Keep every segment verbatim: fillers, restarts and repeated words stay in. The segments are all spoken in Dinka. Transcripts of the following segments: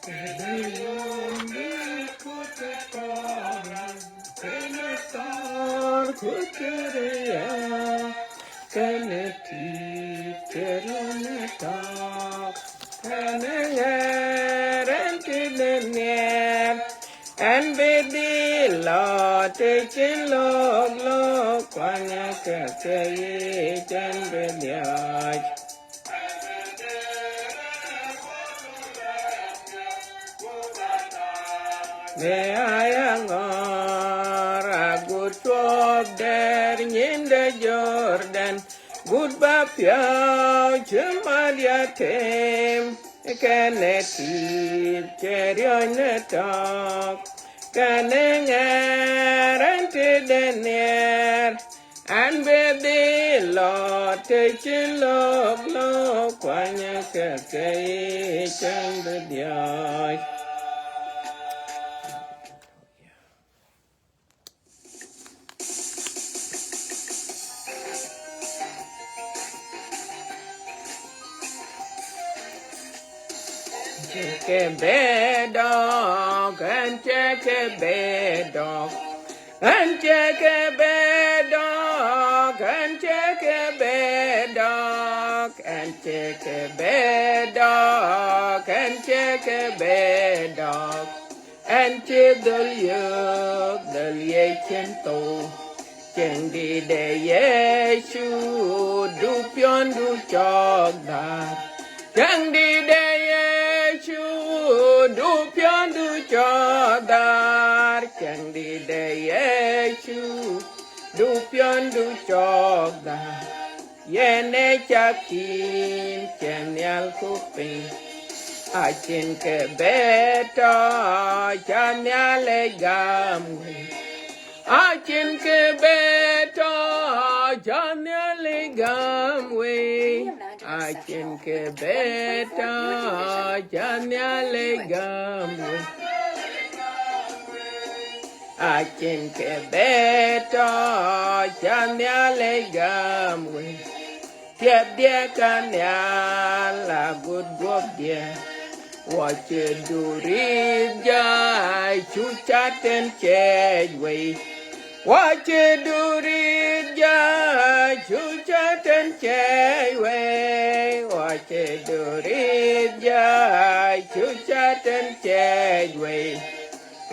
Kënë thar ku kënë ya, kënë tït ke röt në tɔ̈k, kënë ŋɛɛr ɛn tït në nhiɛɛr, ɛn bï dhil lɔ të cïn lɔ̈k lɔ̈k, kuany akɛ̈th ke yic ɛn bï dhiɔc. Në aya ŋɔ̈ɔ̈r agut tuɔɔp dɛ̈ɛ̈r nyin de Jordan, gut bä piɔ̈u cï Maria tem, kënë tït ke riɔ̈c në tɔ̈k, kënë ŋɛɛr ɛn tït de nhiɛɛr, ɛn bï dhil lɔ të cïn lɔ̈k lɔ̈k, kuany akɛ̈th ke yic ɛn bï dhiɔc. Cï ke bɛ dɔ̈k, ɛn cï ke bɛ dɔ̈k, ɛn cï ke bɛ dɔ̈k, ɛn cï ke bɛ dɔ̈k, ɛn cï ke bɛ dɔ̈k, ɛn cï ke bɛ dɔ̈k. Ɛn cï dhöl yök, dhöl ye cïn thou. Ciɛɛŋdït de Yecu, du piɔ̈ndu cɔk dhär. Ciɛɛŋdït de Yecu, du piɔ̈ndu cɔk dhär. Ciɛɛŋdït de Yecu, du piɔ̈ndu cɔk dhär. Yen ë cak kïn cï nhial ku piny, acïn kë bɛ tɔ̈ cä Nhialic gam wei. Acïn kë bɛ tɔ̈ cä Nhialic gam wei. Acïn kë bɛ tɔ̈ cä Nhialic gam wei. Acïn kë bɛ tɔ̈ cä Nhialic gam wei. Tiɛpdiɛ̈ ka nhial agut guɔ̈pdiɛ̈. Wɔ cï durit jai cu cä tën ciɛɛc wei. Wɔ cï durit jai cu cä tën ciɛɛc wei. Wɔ cï durit jai cu cä tën ciɛɛc wei.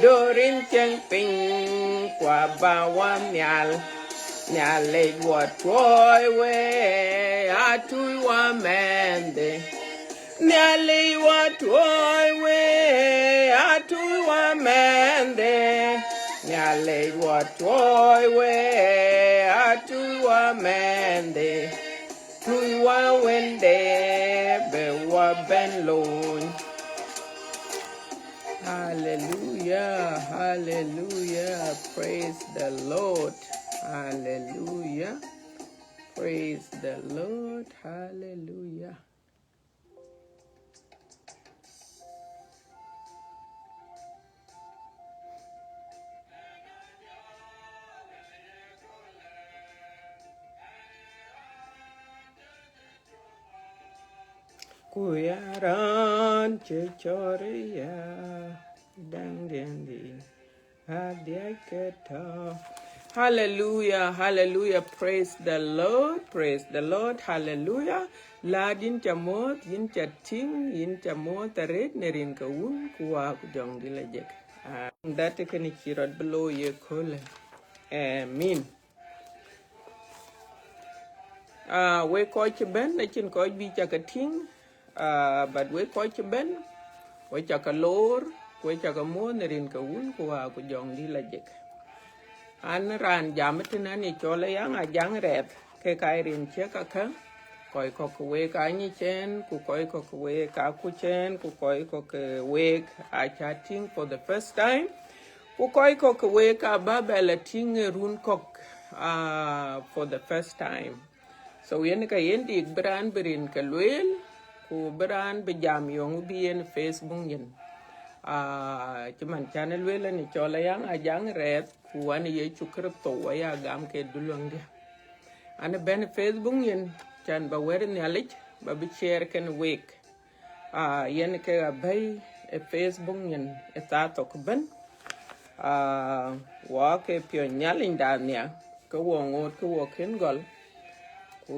Durin cieŋ piny ku aba wä nhial. Nhialic wɔ tuɔɔi we, atuc wä mɛnhde. Nhialic wɔ tuɔɔi we, atuc wä mɛnhde. Nhialic wɔ tuɔɔi we, atuc wä mɛnhde. Tuc wä wënde bï wä bɛ̈n lony. Hallelujah, hallelujah. Praise the Lord. Hallelujah. Praise the Lord. Hallelujah. Ku ya raan cï cɔɔr ya däŋ diɛ̈n dï. Adhiac ke tɔ̈. Hallelujah, hallelujah. Praise the Lord, praise the Lord. Hallelujah. Lad yïn ca muɔ̈th, yïn ca tïŋ, yïn ca muɔ̈th arëët në rin ke Wun ku Wät ku Jɔŋdït Lajik. Ah, that kënë cï rɔt bï looi ye köölë. Amen. Ah, wek kɔc cï bɛ̈n, acïn kɔc bï ca ke tïŋ, ah, but wek kɔc cï bɛ̈n, wek ca ke loor, wek ca ke muɔ̈th në rin ke Wun ku Wät ku Jɔŋdït Lajik. An raan jam ëtënë, an ye cɔl Ayaŋ Ajaŋ Rɛɛth, ke ka ye rin ciëk akä, kɔc kɔ̈k ke wek aa nyic ɛn, ku kɔc kɔ̈k ke wek aa kuc ɛn, ku kɔc kɔ̈k ke wek aa ca tïŋ for the first time. Ku kɔc kɔ̈k ke wek aa bä bɛ la tïŋ ë run kɔ̈k, ah, for the first time. So yen ka yen dik bï raan bï rin ke lueel, ku bï raan bï jam yɔŋ bï yen Facebook yen. Ah, cï man can ë lueel, an ye cɔl Ayaŋ Ajaŋ Rɛɛth, ku an Yecu Kritho aya gam ke duluäŋdiɛ̈. An bɛ̈n Facebook yen, can ba wɛ̈t Nhialic ba bï share kenë wek. Ah, yen ke abɛ̈i ë Facebook nyin ë thaa thok ëbën. Aa, wɔ ke piɔ̈ny Nhialic da nhial, ke wɔ ŋoot ke wɔ kën gɔl. Ku,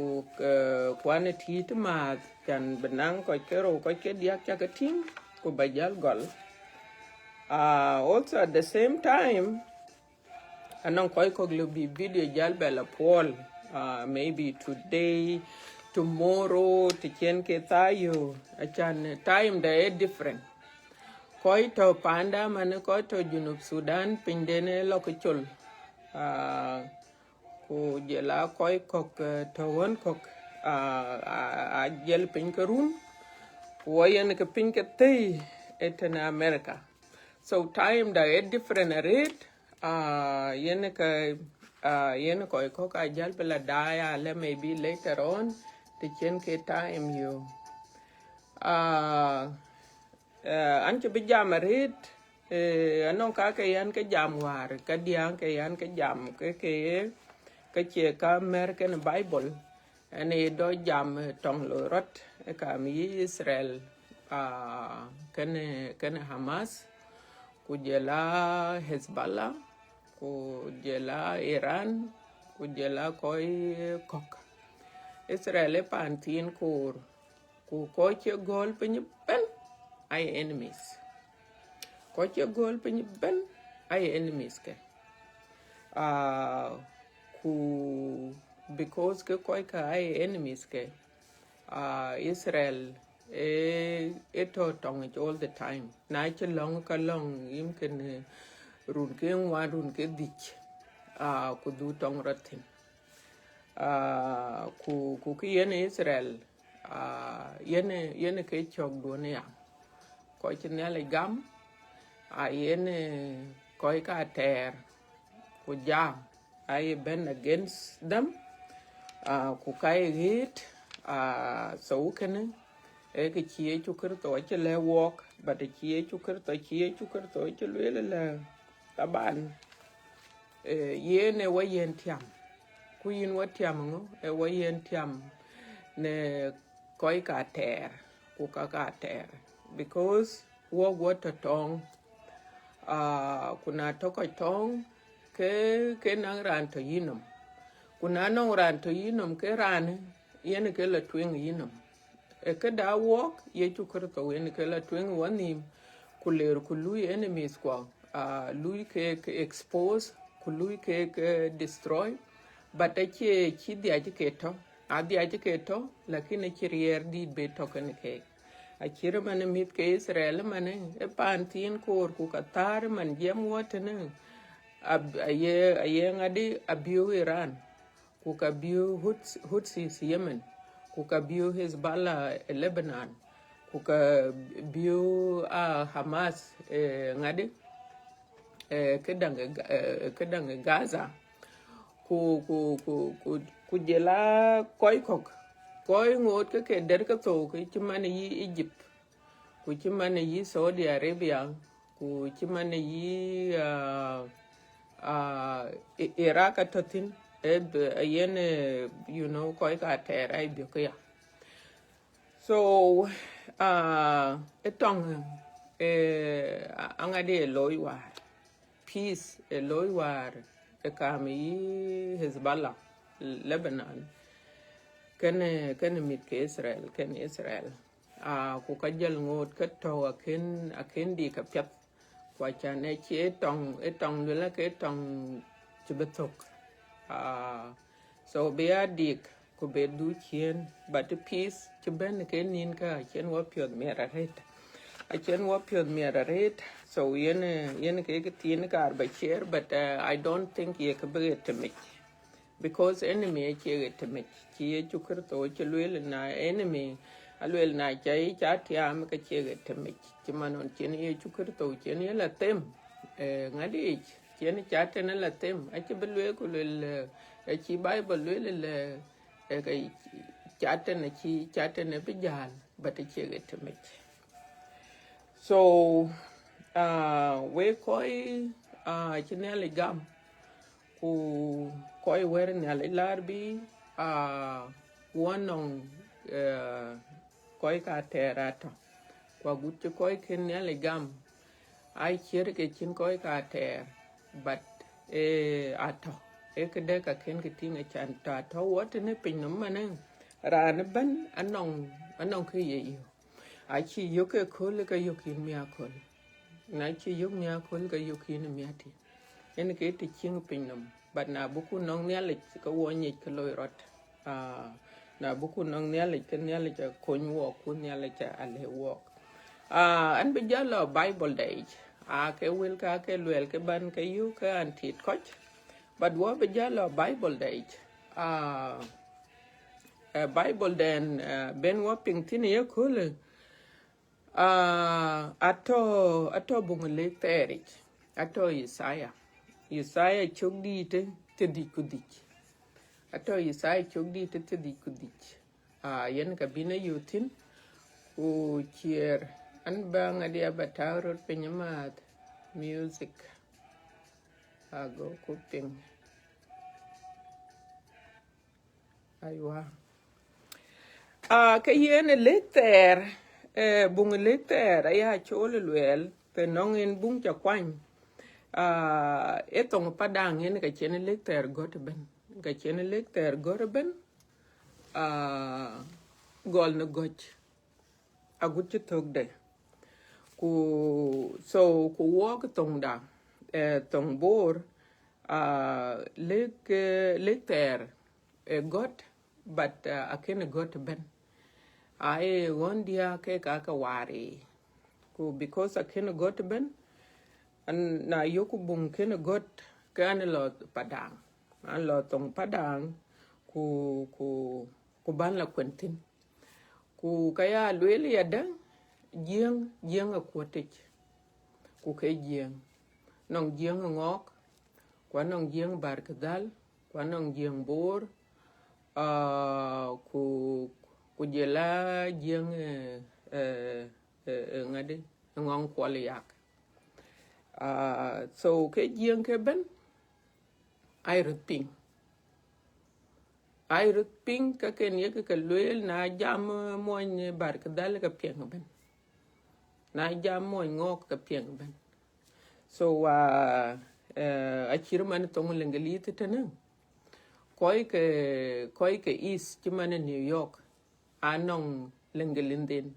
eh, kuan ë tiit maath, can bï naŋ kɔc ke rou, kɔc ke diäk ca ke tïŋ, ku ba jäl gɔl. Aa, also at the same time, anɔŋ kɔc kɔ̈k lëu bï video jäl bɛ la puɔl, uh, maybe today, tomorrow, të cïn ke thaa yök, acan time da ë different. Kɔc tɔ̈ panda man, kɔc tɔ̈ Junub Sudan, pinyden ë lɔ ke col. Uh, ku jɔl a kɔc kɔ̈k, uh, tɔ̈ ɣän kɔ̈k, uh, a, a jël piny ke run, ku wɔ yen ke piny ke thëi ë tënë America. So time da ë different arëët. Ah, yen ke, ah, yen kɔc kɔ̈k aa jäl bï la daai alë, maybe later on, të cïn ke time yök. Ah, eh, an cï bï jam arëët, eh, anɔŋ ka ke yɛn ke jam wäär, ka diäŋ ke yɛn ke jam ke, ke, ke cie ka mɛ̈r kenë Bible. Ɛn ë dɔ jam, eh, tɔŋ loi rɔt, eh, kam yï Israel, ah, kenë, kenë Hamas, ku jɔl a Hezbollah, ku jɔl a Iran, ku jɔl a kɔc kɔ̈k. Israel ë paan thiin koor, ku kɔc cï gɔ̈l piny ëbën aye enemies. Kɔc cï gɔ̈l piny ëbën aye enemies ke. Ah, ku because ke kɔc ka aye enemies ke, ah, Israel ë, ë tɔ̈ tɔŋic all the time. Na cï lɔ̈ŋ ka lɔ̈ŋ yïm kenë run ke ŋuan, run ke dhïc, ah, ku dhuk tɔŋ rɔt thïn. Ah, ku, ku kë yen Israel, ah, yen, yen ke cɔk duɔ̈n ya. Kɔc cï Nhialic gam, a yen, eh, kɔc ka tɛɛr, ku jam, aye bɛ̈n against them, ah, ku ka ye ɣet, ah, so kënë, ee kë cï Yecu Kërtho acï lɛ̈k wɔɔk, but cï Yecu Kërtho, cï Yecu Kërtho acï lueel ëlä, taban, eh, yen ë wɔ yen tiam, ku yïn wɔ tiam ŋö, ë wɔ yen tiam në kɔc ka tɛɛr, ku ka ka tɛɛr, because wɔk wɔ tɔ̈ tɔŋ, ah, ku na tɔ̈ kɔc tɔŋ, ke, ke naŋ raan tɔ̈ yïnɔm. Ku na nɔŋ raan tɔ̈ yïnɔm, ke raan yen ke la tueŋ yïnɔm. Ë këda wɔk, Yecu Kërtho yen ke la tueŋ wɔ nhïïm, ku ler ku lui enemies kuɔ, ah, lui ke, ke expose, ku lui ke, ke destroy. But acie cï dhiac ke tɔ̈, a dhiac ke tɔ̈, lakin acï riɛɛr dït be tɔ̈ kenë keek. Acït man mïth ke Israel man, ë paan thiin koor, ku ka thäär man jiɛɛm wɔ tënë, ab-, aye, aye ŋadï, abiöök Iran, ku ka biöök Houth-, Houthis Yemen, ku ka biöök Hezbollah, eh, Lebanon, ku ka biöök, ah, Hamas, eh, ŋadï, eh, këdäŋ, eh, Ga-, eh, këdäŋ Gaza. Ku, ku, ku, ku, ku jɔl a kɔc kɔ̈k, kɔc ŋoot ke ke der ke thou, ke cï man yï Egypt, ku cï man yï Saudi Arabia, ku cï man yï, ah, ah, I-, Iraq atɔ̈ thïn, eh, b-, eh, yen, eh, you know, kɔc ka tɛɛr ai biökë ya. So, ah, ë tɔŋ, eh, a-, aŋadï ë looi wäär. Peace ë looi wäär, ë kam yï Hezbollah, Lebanon, kenë, kenë mïth ke Israel, kenë Israel. Ah, ku ka jɔl ŋoot ke tɔ̈u akën, akën dik apiɛth. Ku acan ë cie tɔŋ, ë tɔŋ duël ake tɔŋ cï bï thök. Ah, so bï ya dik, ku be dhuk ciëën, but peace cï bɛ̈n ke nïn kä, acïn wɔ piɔ̈th miɛt arëët. Acïn wɔ piɔ̈th miɛt arëët. So yen, yen ke kë thiin kaar ba share, but, uh, I don't think ye kë bï ɣet tëmec. Because enemy acie ɣet tëmec. Cï Yecu Kërtho cï lueel na enemy, alueel na ca yï ca tiam, ka cie ɣet tëmec. Cï man ɣɔn cïn Yecu Kërtho cïn ye la them, eh, ŋadï yic, cïn ca tënë la them, acï bï lueel ku lueel, eh, acï Bible lueel lë, eh, ka ca tënë, cï ca tënë bï jäl, but acie ɣet tëmec. So, ah, wek kɔc, ah, cï Nhialic gam, ku kɔc wɛ̈r Nhialic laar bï, ah, wɔ nɔŋ, eh, kɔc ka tɛɛr atɔ̈. ku agut cï kɔc kën Nhialic gam, aa ciɛ̈t ke cïn kɔc ka tɛɛr, but, eh, atɔ̈, ee këdë ka kën kë tïŋ, acan tɔ̈ atɔ̈ wɔ tënë piny nɔm manë, raan ëbɛ̈n anɔŋ, anɔŋ kë ye yök. Acï yök ëköl, ke yök yïn miäk aköl. Na cï yök miäk aköl, ke yök yïn miäk tïŋ. Yen ke të ciëŋ piny nɔm. But na bï ku nɔŋ Nhialic, ke wɔ nyic kë loi rɔt. Ah, na bï ku nɔŋ Nhialic, ke Nhialic akony wɔk, ku Nhialic alɛ̈k wɔk. Ah, an bï jäl lɔ Bible da yic. Ah, ke wël ka ke luɛɛl ke ban ke yök ke an tit kɔc. But wɔ bï jäl lɔ Bible da yic. Ah, eh, Bible den, eh, ben wɔ piŋ thïn ye köölë. Ah, atɔ̈, atɔ̈ buŋ lëk thɛɛr yic. Atɔ̈ Yithaya. Yithaya cök dïïtë thiërdhïc ku dhïc. Atɔ̈ Yithaya cök dïïtë thiërdhïc ku dhïc. Ah, yen ka bïn ayök thïn. Ku ciɛɛr, an bä ŋadï aba tääu röt piny amääth. Music. Ago ku piŋ. Aywa. Ah, ke yen ë lëk thɛɛr, eh, buŋ ë lëk thɛɛr, aya cool ë luɛɛl, ke nɔŋ en buŋ ca kuany. Ah, ë thoŋ Padaŋ yen ka cïn ë lëk thɛɛr gɔ̈t ëbɛ̈n. Ka cïn ë lëk thɛɛr gɔ̈t ëbɛ̈n, ah, gɔl në gɔ̈c. Agut cï thökde. Ku, so, ku wɔɔk thoŋda, eh, thoŋ Bor, ah, lëk, eh, lëk thɛɛr, eh, gɔ̈t, but, ah, akën gɔ̈t ëbɛ̈n. Aye ɣɔn diäk ke ka ke waar ë. Ku because akën gɔ̈t ëbɛ̈n, an, na yök buŋ kën gɔ̈t, ke an lɔ Padaŋ. An lɔ thoŋ Padaŋ, ku, ku, ku ban la kuɛn thïn. Ku ka ya lueel yadë, Jiëŋ, Jiëŋ akuɔ̈tic, ku ke Jiëŋ. Nɔŋ Jiëŋ Ŋɔɔk, ku anɔŋ Jiëŋ Barkidhal, ku anɔŋ Jiëŋ Bor, ah, ku, ku jël a Jiëŋ, eh, eh, eh, eh, ŋadï, Ŋɔŋ Kuɔl Yak. Ah, so ke Jiëŋ ke bɛ̈n, aa röt piŋ. Aa röt piŋ ka ken yek ke lueel na jam, eh, muɔny Barkidhal ke piɛŋ ëbɛ̈n. Na jam muɔny Ŋɔɔk ke piɛŋ ëbɛ̈n. So, ah, eh, acït man thoŋ Leŋgelith tënë. Kɔc ke, kɔc ke East cï man New York, anɔŋ Leŋgelith den.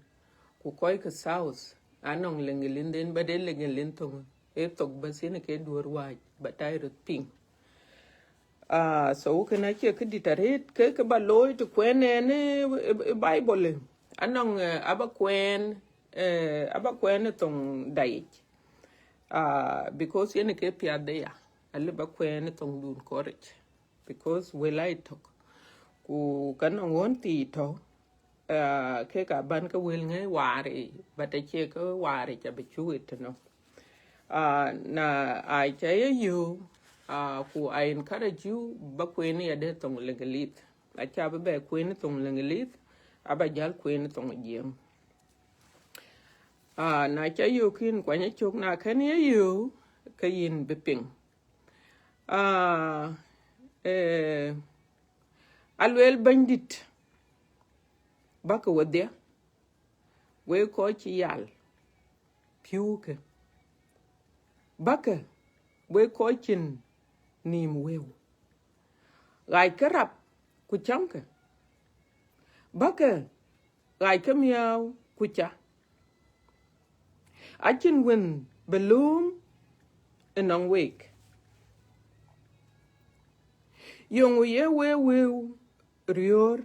Ku kɔc ke South, anɔŋ Leŋgelith den, but ee Leŋgelith thoŋ. Ee thok bas yen ke duɔ̈r wääc, but aa röt piŋ. Ah, so kënë acie këdït arëët, ke, ke ba looi të kuɛɛn ɛn ë, ë, ë Bible ë. Anɔŋ, eh, aba kuɛɛn, eh, aba kuɛɛn ë thoŋda yic. Ah, because yen ke piath de ya, alë ba kuɛɛn ë thoŋdun kɔ̈ric. Because wël aa tök. Ku ka nɔŋ ɣɔn thii tɔ̈, ah, ke ka ban ke wël ŋɛi waar ë, but acie ke waar ë ca bï cuk ë tënɔ. Ah, na aa ca ye yöök, ah, ku I encourage you ba kueen yadë thoŋ Leŋgelith. Aca bï bɛ kueen thoŋ Leŋgelith, aba jäl kueen thoŋ Jiëŋ. Ah, na ca yöök yïn kuany acök, na kën ye yöök, ke yïn bï piŋ. Ah, eh, alueel Bɛ̈nydït, bäkë wedhie, wek kɔc cï yal piöökë. Bäkë, wek kɔc cïn nïïm wëu. Ɣaackë rap ku camkë. Bäkë, ɣaackë miääu ku ca. Acïn wën bï lööm ënɔŋ week. Yeŋö ye wek wëu riöör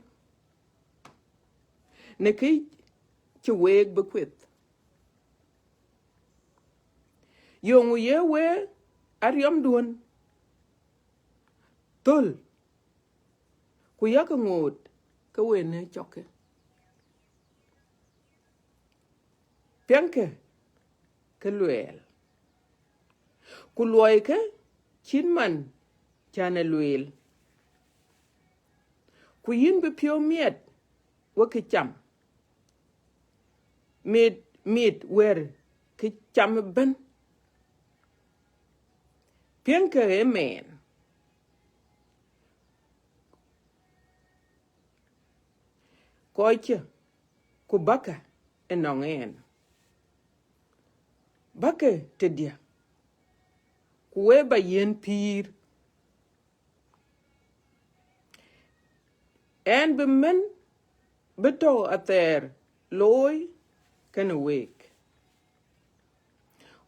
në kë cï week bï kueth? Yeŋö ye wek ariɔmduön thöl, ku yakë ŋoot ke we në cɔkë? Piɛŋkë kë luɛɛl, ku luɔikë cït man cän ë lueel. Ku yïn bï piɔ̈u miɛt wek kë cam, mit, mit wɛ̈r kë cam ëbɛ̈n. Piɛŋkë ëmɛn, kɔckë, ku bäkë ënɔŋ ɛn. bäkë tëdiɛ̈, ku we ba yiën pïïr. Ɣɛn bï mën bï tɔ̈ athɛɛr looi kënë week,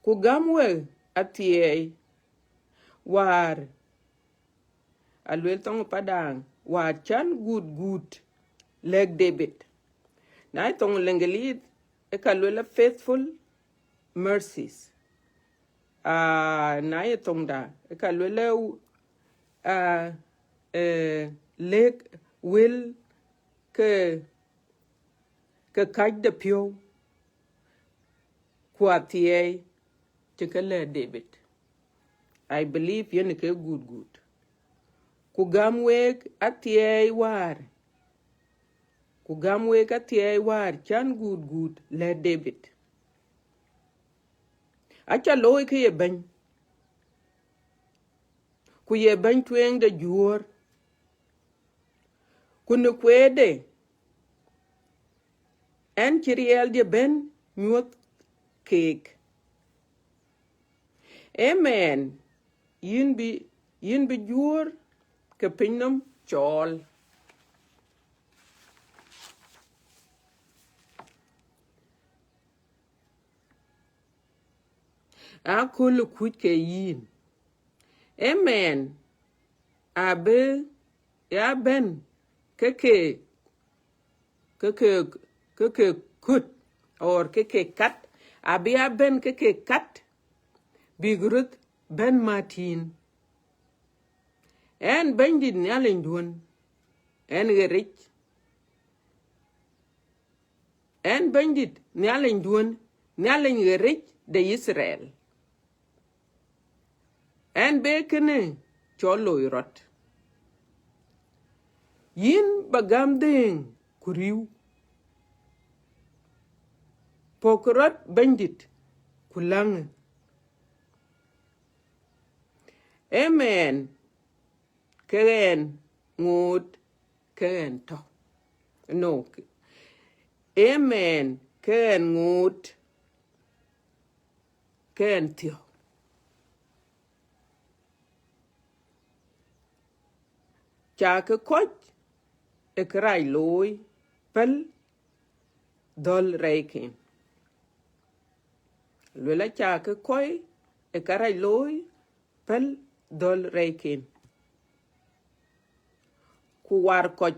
ku gäm we athiɛɛi wäär, aluel thoŋ Padaŋ, wäär can guut guut lɛ̈k David. Na ye thoŋ Leŋgelith, ë ka luel a faithful mercies. Ah, na ye thoŋda, ë ka luel a, ah, eh, lëk wël ke, ke kac de piɔ̈u, ku athiɛɛi cï ke lɛ̈k David. I believe yen ke guut guut. Ku gäm week athiɛɛi wäär, ku gäm week athiɛɛi wäär can guut guut lɛ̈k David. Aca looi kë ye bɛ̈ny, ku ye bɛ̈ny tueŋ de juöör, ku në kueerde, ɣɛn cï riɛldiɛ̈ bɛ̈n nyuɔ̈th keek. Amen. Yïn bï, yïn bï juöör ke pinynhom cɔɔl. Aköl kuc ke yïn. Amen. Abï ya bɛ̈n ke ke, ke ke, ke ke kut, or ke ke kat, abï ya bɛ̈n ke ke kat, bïk röt bɛ̈n mat yïn. Ɣɛn Bɛ̈nydït Nhialicduön, ɣɛn ɣeric. Ɣɛn Bɛ̈nydït Nhialicduön, Nhialic ɣeric de Yithriɛl, ɣɛn bï kënë cɔl looi rɔt. Yïn ba gäm dhëëŋ ku rïïu. Pɔ̈k rɔt Bɛ̈nydït ku läŋë. Amen. Ke ɣɛn ŋoot, ke ɣɛn tɔ̈. No. Amen. Ke ɣɛn ŋoot, ke ɣɛn thiɔ̈k. Cakë kɔc ë kërac looi päl dhɔ̈l rɛɛcken. Luel a cakë kɔc ë kërac looi päl dhɔ̈l rɛɛcken. Ku war kɔc,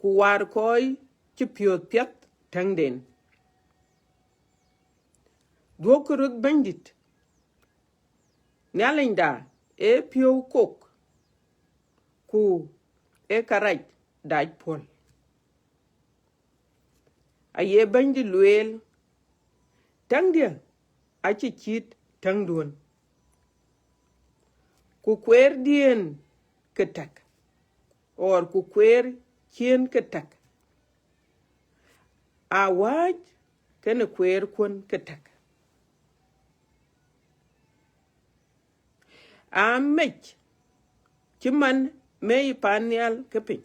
ku war kɔc cï piɔ̈th piɛth tɛ̈ŋden. Duɔ̈kkë röt Bɛ̈nydït, Nhialicda ee piɔ̈u kok, ku ee kërac dac puɔ̈l. Aye Bɛ̈nydït lueel, tɛ̈ŋdiɛ̈ acï cït tɛ̈ŋduön, ku kueerdiɛ̈n ke tɛ̈k, or ku kueer ciëën ke tɛ̈k, aa wääc kenë kueerkuɔ̈n ke tɛ̈k. Aa mec cï man mei pan nhial ke piny.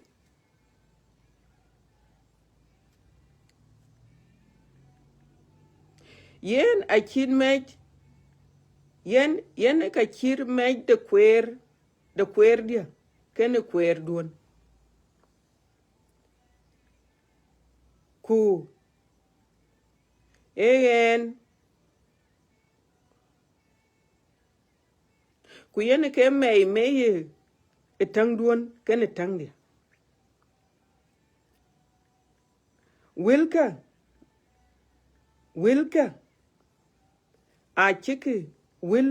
Yen acït mec, yen, yen ka cït mec de kueer, de kueerdiɛ̈ kenë kueerduön. Ku ee ɣɛn, ku yen ke mɛi mei ë tɛ̈ŋduön kenë tɛ̈ŋdiɛ̈. Wëlkä, wëlkä, acïkï wël,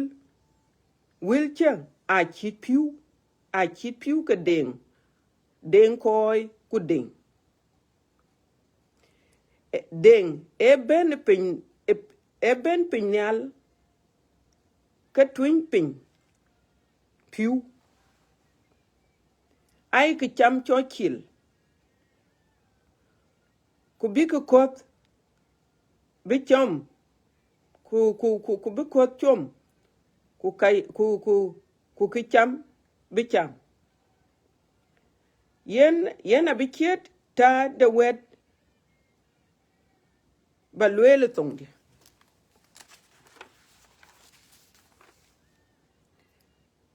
wëlkä acït pïu, acït pïu ke deŋ, deŋ kɔc ku deŋ. Eh, deŋ ee bɛ̈n piny, eh, ee bɛ̈n piny nhial, ke tuny piny pïu. Aye kë cam cɔl cil, ku bï kë kɔ̈th bï com, ku, ku, ku, ku bï kɔ̈th com, ku ka, ku, ku, ku kë cam bï cam. Yen, yen abï ciët tääu de wɛ̈t ba lueel ë thoŋdiɛ̈.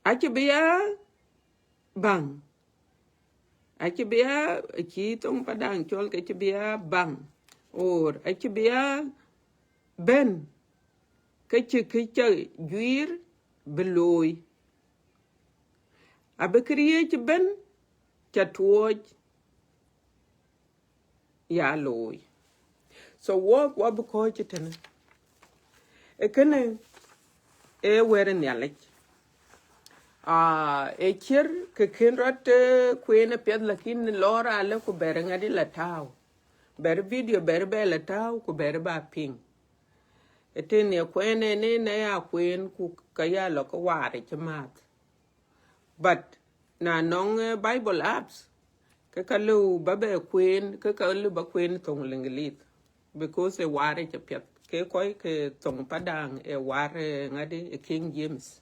Acï bï ya baŋ. Acï bï ya, acï thoŋ Padaŋ cɔl ke cï bï ya baŋ. Or acï bï ya bɛ̈n, ke cï kë ca juiir bï looi. Abï këriëëc ëbɛ̈n ca tuɔɔc ya looi. So wɔk, wɔ bï kɔ̈ɔ̈c ë tënë. Ee kënë ee wɛ̈t ë Nhialic. Ah, ee ciɛ̈t ke kën rɔt, eh, kueen apiɛth, lakin lɔɔr alë ku bɛ̈ɛ̈r ŋadï la tääu. Bɛ̈ɛ̈r video, bɛ̈ɛ̈r bɛ la tääu, ku bɛ̈ɛ̈r ba piŋ. Ëtënë kueen ënë, na ya kueen ku ka ya lɔ ke waar ë cï määth. But na nɔŋ, eh, Bible apps, ke ka lëu ba bɛ kueen, ke ka lëu ba kueen thoŋ Liŋlith, because ë waar ë cï piɛth. Ke kɔc ke thoŋ Padaŋ ë waar, eh, ŋadï, ë King James.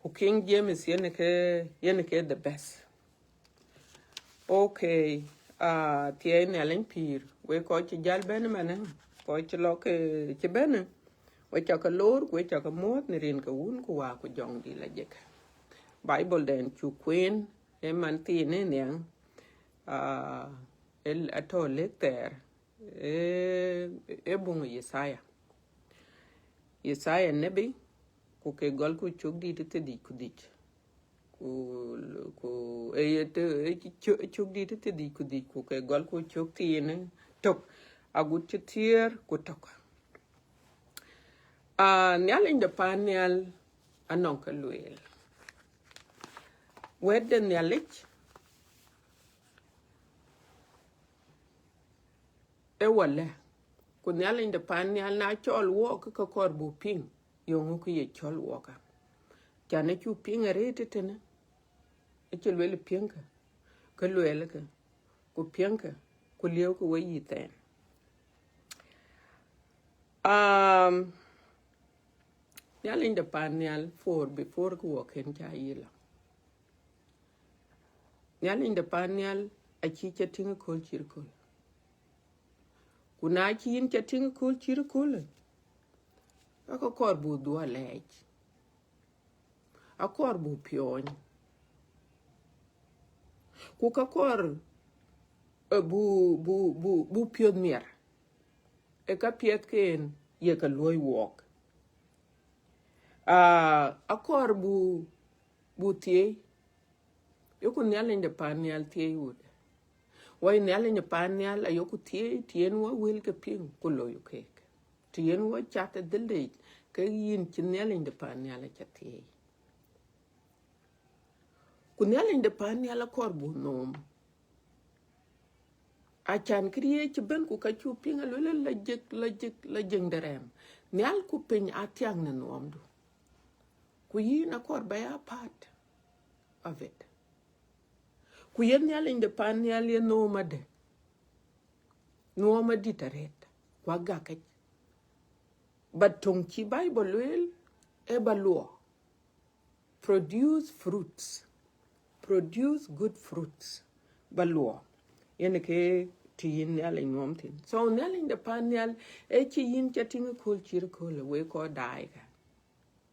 Ku King James yen ke, yen ke the best. Okay, ah, thiɛɛi Nhialic pïïr, wek kɔc cï jäl bɛ̈n ëmënë, kɔc cï lɔ ke cï bɛ̈n, wek ca ke loor, ku wek ca ke muɔ̈ɔ̈th në rin ke Wun ku Wät ku Jɔŋdït Lajik. Bible dɛn cuk kueen, ee man thiin ë nhiaŋ, ah, el-, atɔ̈ lëk thɛɛr, ee, ee buŋ Yithaya. Yithaya nebi, ku ke gɔl ku cök dït ë thiërdhïc ku dhïc. Ku, ku, e ye të, e cï cö-, cök dït ë thiërdhïc ku dhïc, ku ke gɔl ku cök thiin ë tök, agut cï thiëër ku tök. Ah, Nhialic de paan nhial anɔŋ ke lueel. Wɛ̈t de Nhialic ë wɔ lɛ̈k, ku Nhialic de paan nhial na cɔɔl wɔk, ke kɔɔr buk piŋ, yeŋö kë ye cɔl wɔk ë? Can acuk piŋ arëët ëtënë, acï lueel piɛŋkë, ke luɛɛlkë, ku piɛŋkë, ku liëëukë wek yï thɛɛn. Um, Nhialic de paan nhial, for before kë wɔ kën ca yï lɔ. Nhialic de paan nhial acï ca tïŋ ëkööl cït ëkööl. Ku na cï yïn ca tïŋ ëkööl cït ëkööl, ka ka kɔɔr buk dhuɔ̈k alɛɛc. Akɔɔr buk piɔ̈ɔ̈ny. Ku ka kɔɔr, eh, buk, buk, buk, buk piɔ̈ɔ̈th miɛt. Ë ka piɛth ken ye ka luɔ̈i wɔk. Ah, akɔɔr buk, buk thiëëi. Yeku Nhialic de paan nhial thiëëi wut. Wai Nhialic de paan nhial ayeku thiëëi, të yen wɔ wël ke piŋ ku looi keek. Të yen wɔ cath ë dhël de yic, ke yïn cï Nhialic de paan nhial aca thiëëi. Ku Nhialic de paan nhial akɔɔr buk nhom. Acan këriëëc cï bɛ̈n ku ka cuk piŋ aluel, la jek, la jek, la jek de rɛɛm. Nhial ku piny athiäŋ në nhomdu. Ku yïn akɔɔr ba ya part of it. Ku yen Nhialic de paan nhial ye nhom adë? Nhom adït arëët, ku agak këc. But töŋ cï Bible lueel, ee ba luɔk. Produce fruits. Produce good fruits. Ba luɔk. Yen ke të yïn Nhialic nhom thïn. So Nhialic de paan nhial, ee cï yïn ca tïŋ ëkööl cït ëkööl, wek kɔc daai kë.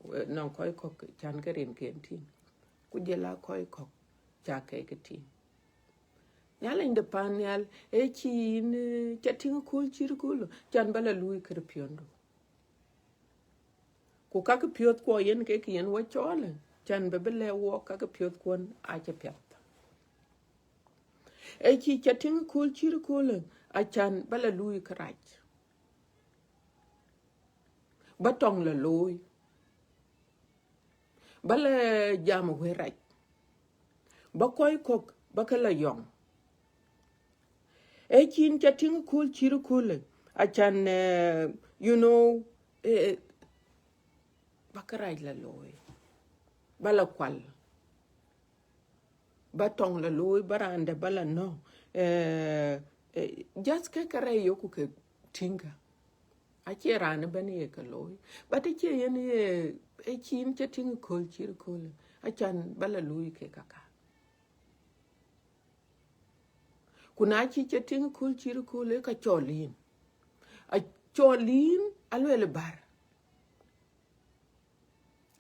Wek nɔŋ kɔc kɔ̈k can ke rinken tïŋ. Ku jɔl a kɔc kɔ̈k ca kek ke tïŋ. Nhialic de paan nhial, ee cï yïn, eh, ca tïŋ ëkööl cït ëkööl, can ba la luui kë piɔ̈ndu. Ku ka kë piɔ̈th kuɔ yen ke kë yen wɔ cɔɔl, can bï bï lɛ̈k wɔk ka kë piɔ̈th kuɔn acï piath. Ee cï ca tïŋ ëkööl cït ëkööl, acan ba la luui kërac. Ba tɔŋ la looi. Ba la jam wël rac. Ba kɔc kɔ̈k ba ke la yɔŋ. Ee cï yïn ca tïŋ ëkööl cït ëkööl, acan, eh, you know, eh, eh, ba kërac la looi. Ba la kual. Ba tɔŋ la looi, ba raan dɛ̈ ba la nɔ̈k. Eh, eh, just ke kërɛɛc yeku ke tïŋ kë. Acie raan ëbɛ̈n ye ke looi. But acie yen ye, ee cï yïn ca tïŋ ëkööl cït ëkööl, acan ba la luui kek käkkä. Ku na cï ca tïŋ ëkööl cït ëkööl, ee ka cɔl yïn. Acɔl yïn, aluel bär.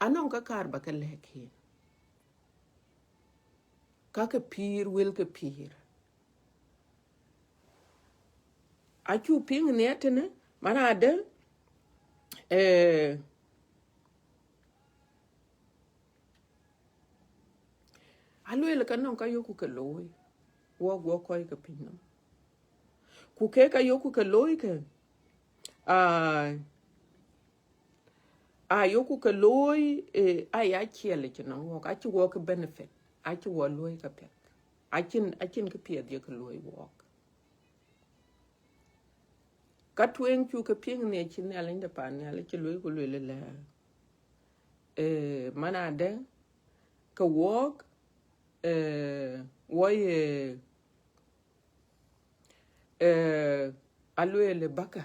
Anɔŋ ka kaar ba ke lɛ̈k yïn. Ka ke pïïr, wël ke pïïr. Acu piŋ në tënë, man adë, eh, aluel ka nɔŋ ka yoku ke looi, wɔ guɔ kɔc ke piny nɔm. Ku ke ka yoku ke looi ke, ah, a yoku ke looi, eh, aya ciɛl cï nɔŋ wɔk, acï wɔk benefit, acï wɔ luɔi ka piɛth. Acïn, acïn kë piɛth ye ke luɔi wɔk. Ka tueŋ cu ke piŋ në cï Nhialic de pan nhial cï luɔi ku luel lɛ, eh, man adë ke wɔk, eh, wɔ ye, eh, aluel bäkä,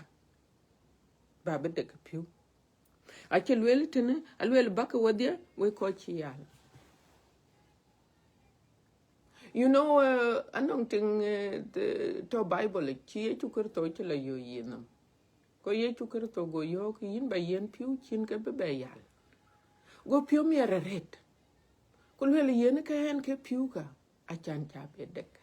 ba bï dek piu. Acï luel tënë, aluel bäkä wɔdhie, wek kɔc cï yal. You know, uh, anɔŋ tiŋ, uh, the, tɔ Bible, cï Yecu Kërtho cï la yök yï nɔm. Go Yecu Kërtho go yɔ̈ɔ̈k, yïn ba yiɛ̈n piu cïn ke bï bɛ yal. Go piɔ̈u miɛt arëët. Ku luel yiɛ̈n ke ɣɛn ke piu ka, acan ca bï dek.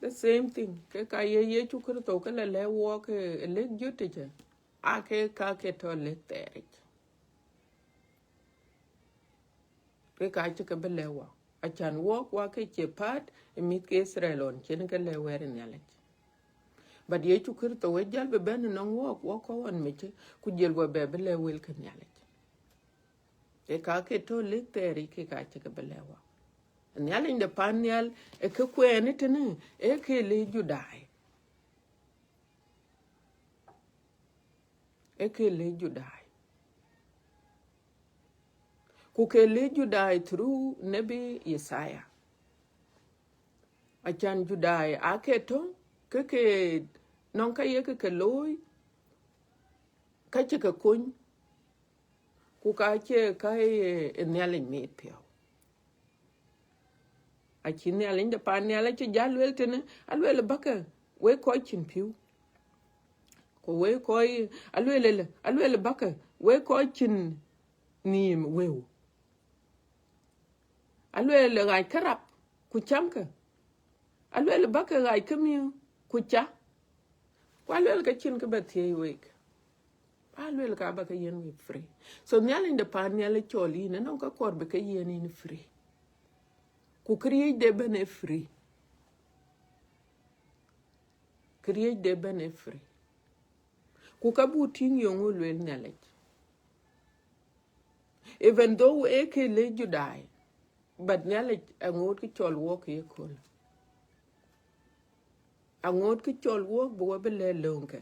The same thing, ke ka ye Yecu Kërtho ke la lɛ̈k wɔk, eh, lëk jut ëcë, ake ka ke tɔ lëk thɛɛr yic. Ke ka cï ke bï lɛ̈k wɔ. Acan wɔk, wɔ ke cie part ë mïth ke Israel ɣɔn cïn ke lɛ̈k wɛ̈t ë Nhialic. But Yecu Kërtho we jäl bï bɛ̈n ënɔŋ wɔk, wɔk kɔc ɣɔn mecë, ku jël wɔ bɛ bï lɛ̈k wël ke Nhialic. Ke ka ke tɔ lëk thɛɛr yic, ke ka cï ke bï lɛ̈k wɔ. Nhialic de pan nhial, ë ke kuɛɛn ë tënë, ë ke lëk Judai. Ë ke lëk Judai. Ku ke lëk Judai through nebi Yesaya. Acan Judai ake tɔ, ke ke nɔŋ ka ye ke ke looi, ka cï ke kony, ku ka cie ka ye, ye Nhialic miɛt piɔ̈u. Acï Nhialic de pan nhial acï jäl luel tënë, aluel bäkä, wek kɔc cïn piu. Ku wek kɔc, aluel lë, aluel bäkä, wek kɔc cïn nhïïm wëu. Aluel ɣac kärap, ku camkë. Aluel bäkä ɣac kë miu, ku ca. Ku aluel ke cïn kë bɛ thiëëc wek. Aluel ka bä ke yiɛ̈n wek free. So Nhialic de pan nhial ë cɔl yïn, ënɔŋ ka kɔɔr bï ke yiɛ̈n yïn free. Ku këriëëc de bɛ̈n ë free. Këriëëc de bɛ̈n ë free. Ku ka buk tïŋ yeŋö luel Nhialic. Even though ë ke lëk Judai, but Nhialic aŋoot kë cɔl wɔk ye kööl. Aŋoot kë cɔl wɔk bï wɔ bï lɛ̈k lööŋkë.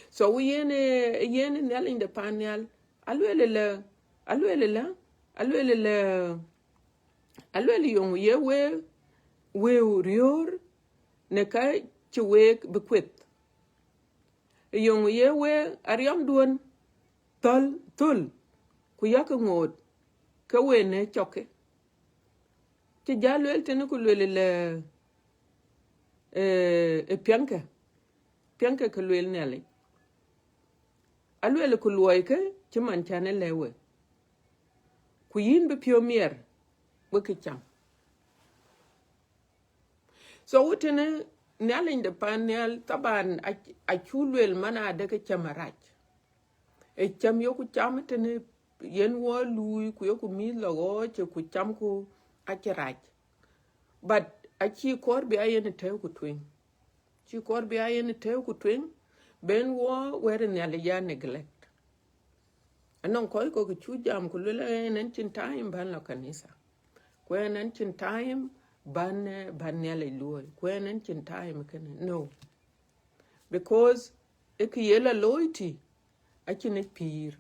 So yen, eh, yen Nhialic de pan nhial, aluel lë, aluel lë, aluel lë, aluel yeŋö ye wek wëu riöör në ka cï wek bï kueth. Yeŋö ye wek ariɔmduön thöl, thöl, ku yak ŋoot ke wek në cɔkë. Cï jäl luel tënë ku luel lë, eh, ë piɛŋkë, piɛŋkë ke luel Nhialic. Aluel ku luɔikë cï man can ë lɛ̈k we. Ku yïn bï piɔ̈u miɛt, we kë cam. So wutënë Nhialic de pan nhial, taban, ac-, acu luel man adë ke cam arac. Ë cam yoku cam tënë yen wɔ luui, ku yoku mïth lɔ ɣɔɔc, ku camku acï rac. But acï kɔɔr bï a yen tɛ̈ɛ̈u ku tueŋ. Cï kɔɔr bï a yen tɛ̈ɛ̈u ku tueŋ, ben wɔ wɛ̈t Nhialic ya neglect. Anɔŋ kɔc kɔ̈k cu jam ku luel, "Ɣɛn, ɣɛn cïn time bän lɔ kanitha. Ku ɣɛn, ɣɛn cïn time bän, eh, bän Nhialic luɔ̈ɔ̈i. Ku ɣɛn, ɣɛn cïn time kënë." No. Because ë kë ye la looi tï, acïn ë pïïr.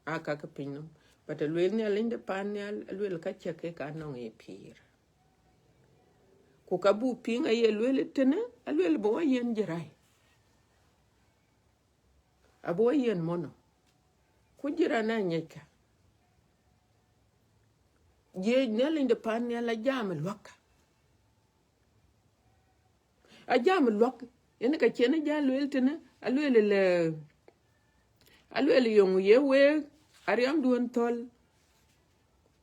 Aa ka ke piny nɔm. But aluel Nhialic de pan nhial, aluel ka cä kek anɔŋ ye pïïr. Ku ka buk piŋ aye luel tënë, aluel bï wɔ yiɛ̈n jërai. Abï wɔ yiɛ̈n mono. Ku jëran aŋiɛckë. Jiëc Nhialic de pan nhial ajam ë luäk. Ajam ë luäk Yen ka cïn jal lueel tënë, alueel lë, alueel yöŋ ye week ariɔmduön thöl,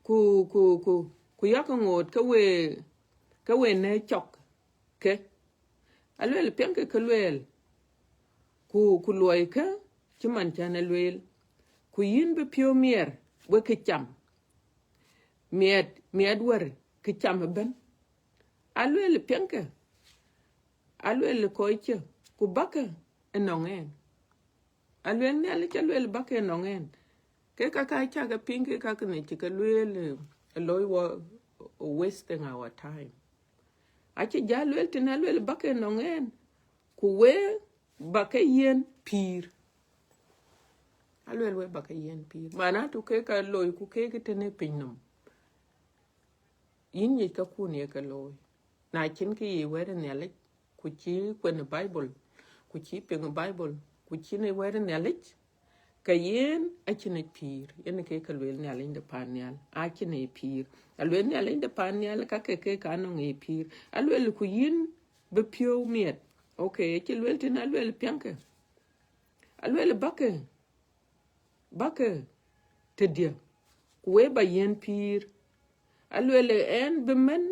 ku, ku, ku, ku yakë ŋoot ke we, ke we në cɔk ke. Alueel piɛŋkë ke lueel, ku, ku luɔikë cï man cän e lueel. Ku yïn bï piɔ̈u miɛt, we kë cam. Miɛt, miɛt wär kë cam ëbën. Alueel piɛŋkë, alueel kɔc cë, ku bäkë ënɔŋ ɛn. Alueel Nhialic, alueel bäkë ënɔŋ ɛn. Ke ka ka cä ke piŋ, ke ka kënë cï ke lueel, eh, looi wɔ wasting our time. Acï jal lueel tënë, alueel bäkë ënɔŋ ɛn, ku we bäkë yiɛ̈n pïïr. Alueel we bäkë yiɛ̈n pïïr. Mana tu ke ka looi ku ke ke tënë piny nɔm. Yïn nyic ka kun ye ke looi. Na cïn kë ye wɛ̈t ë Nhialic, ku cï kuen ë Bible, ku cï piŋ ë Bible, ku cïn ë wɛ̈t ë Nhialic, ke yen acïn ë pïïr. Yen ke ke lueel Nhialic de pan nhial, acïn ë pïïr. Alueel Nhialic de pan nhial, ka ke ke ka nɔŋ ë pïïr. Alueel ku yïn bï piɔ̈u miɛt. Okay, acï lueel tënë, alueel piɛŋkë. Alueel bäkë, bäkë tëdiɛ̈, ku we ba yiɛ̈n pïïr. Alueel ɛn bï mɛn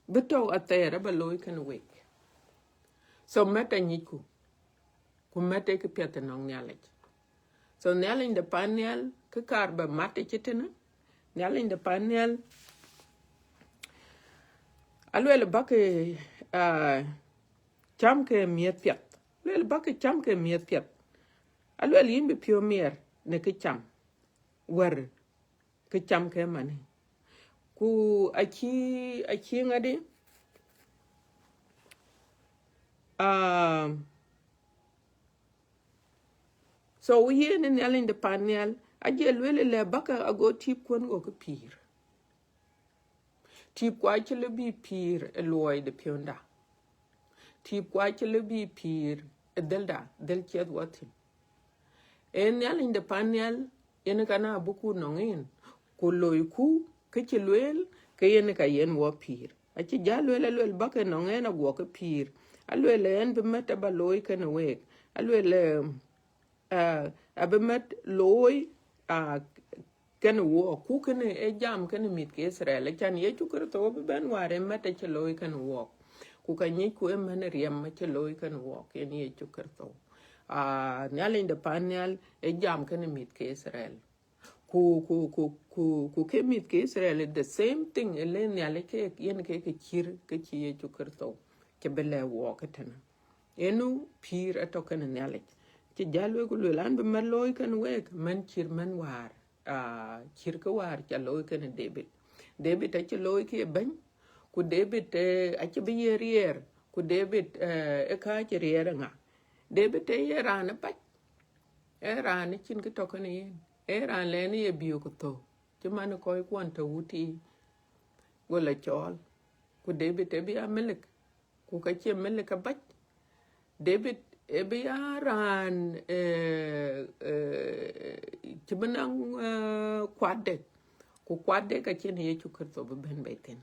bï tɔ̈u athɛɛr aba looi kënë week. So mɛt anyicku, ku mɛt ë kë piɛth ënɔŋ Nhialic. So Nhialic de pan nhial, kë kaar ba mat ë cï tënë, Nhialic de pan nhial, alueel bäkë, ah, cam ke miɛt piɛth. Alueel bäkë cam ke miɛt piɛth. Alueel yïn bï piɔ̈u miɛt në kë cam, wär kë cam ke manë. Ku acï, acï ŋadï, ah, so yen ë Nhialic de pan nhial, aje lueel lɛ bäkë ago tïp kuɔn go ke pïïr. Tïp ku acï lë bï pïïr ë luɔi de piɔ̈nda. Tïp ku acï lë bï pïïr ë dhëlda, dhël ciɛth wɔ thïn. Ee Nhialic de pan nhial, yen ka na buku nɔŋ en, ku loiku kë cï lueel, ke yen ka yen wɔ pïïr. Acï jal lueel, alueel bäkë nɔŋ en aguɔ ke pïïr. Alueel en bï mɛt aba looi kënë week. Alueel, eh, ah, abï mɛt looi, ah, kënë wook, ku kënë ë jam kënë mïth ke Itharel, acän Yecu Kërtho bï bɛ̈n wäär ë mɛt acï looi kënë wook. Ku ka nyicku ë mɛn ë riɛm acï looi kënë wook, yen Yecu Kërtho. Ah, Nhialic de pan nhial ë jam kënë mïth ke Itharel. Ku, ku, ku, ku, ku ke mïth ke Itharel, the same thing, ë le Nhialic ke, yen ke ke cïr, ke cï Yecu Kërtho, cï bï lɛ̈k wook ëtënë. Enu pïïr atɔ̈ kënë Nhialic. Cï jal wek ku lueel an, bï mɛt looi kënë week, mɛn cïr mɛn wäär, ah, cïr kë wäär ca looi kënë David. David acï looi ke bɛ̈ny, ku David, eh, acï bï ye riɛɛr, ku David, eh, ë kääc riɛɛr ë ŋa? David ë ye raan ë bac, ë raan ë cïn kë tɔ̈ kënë yen, ë raan lɛn ye biök thou, cï man kɔc kuɔn tɔ̈ wut ii, go la cɔɔl, ku David ë bï a melik. Ku ka cie melik abac. David ë bï ya raan, eh, eh, cï bï naŋ, eh, kuatde. Ku kuatde ka cïn Yecu Kërtho bï bɛ̈n bei thïn.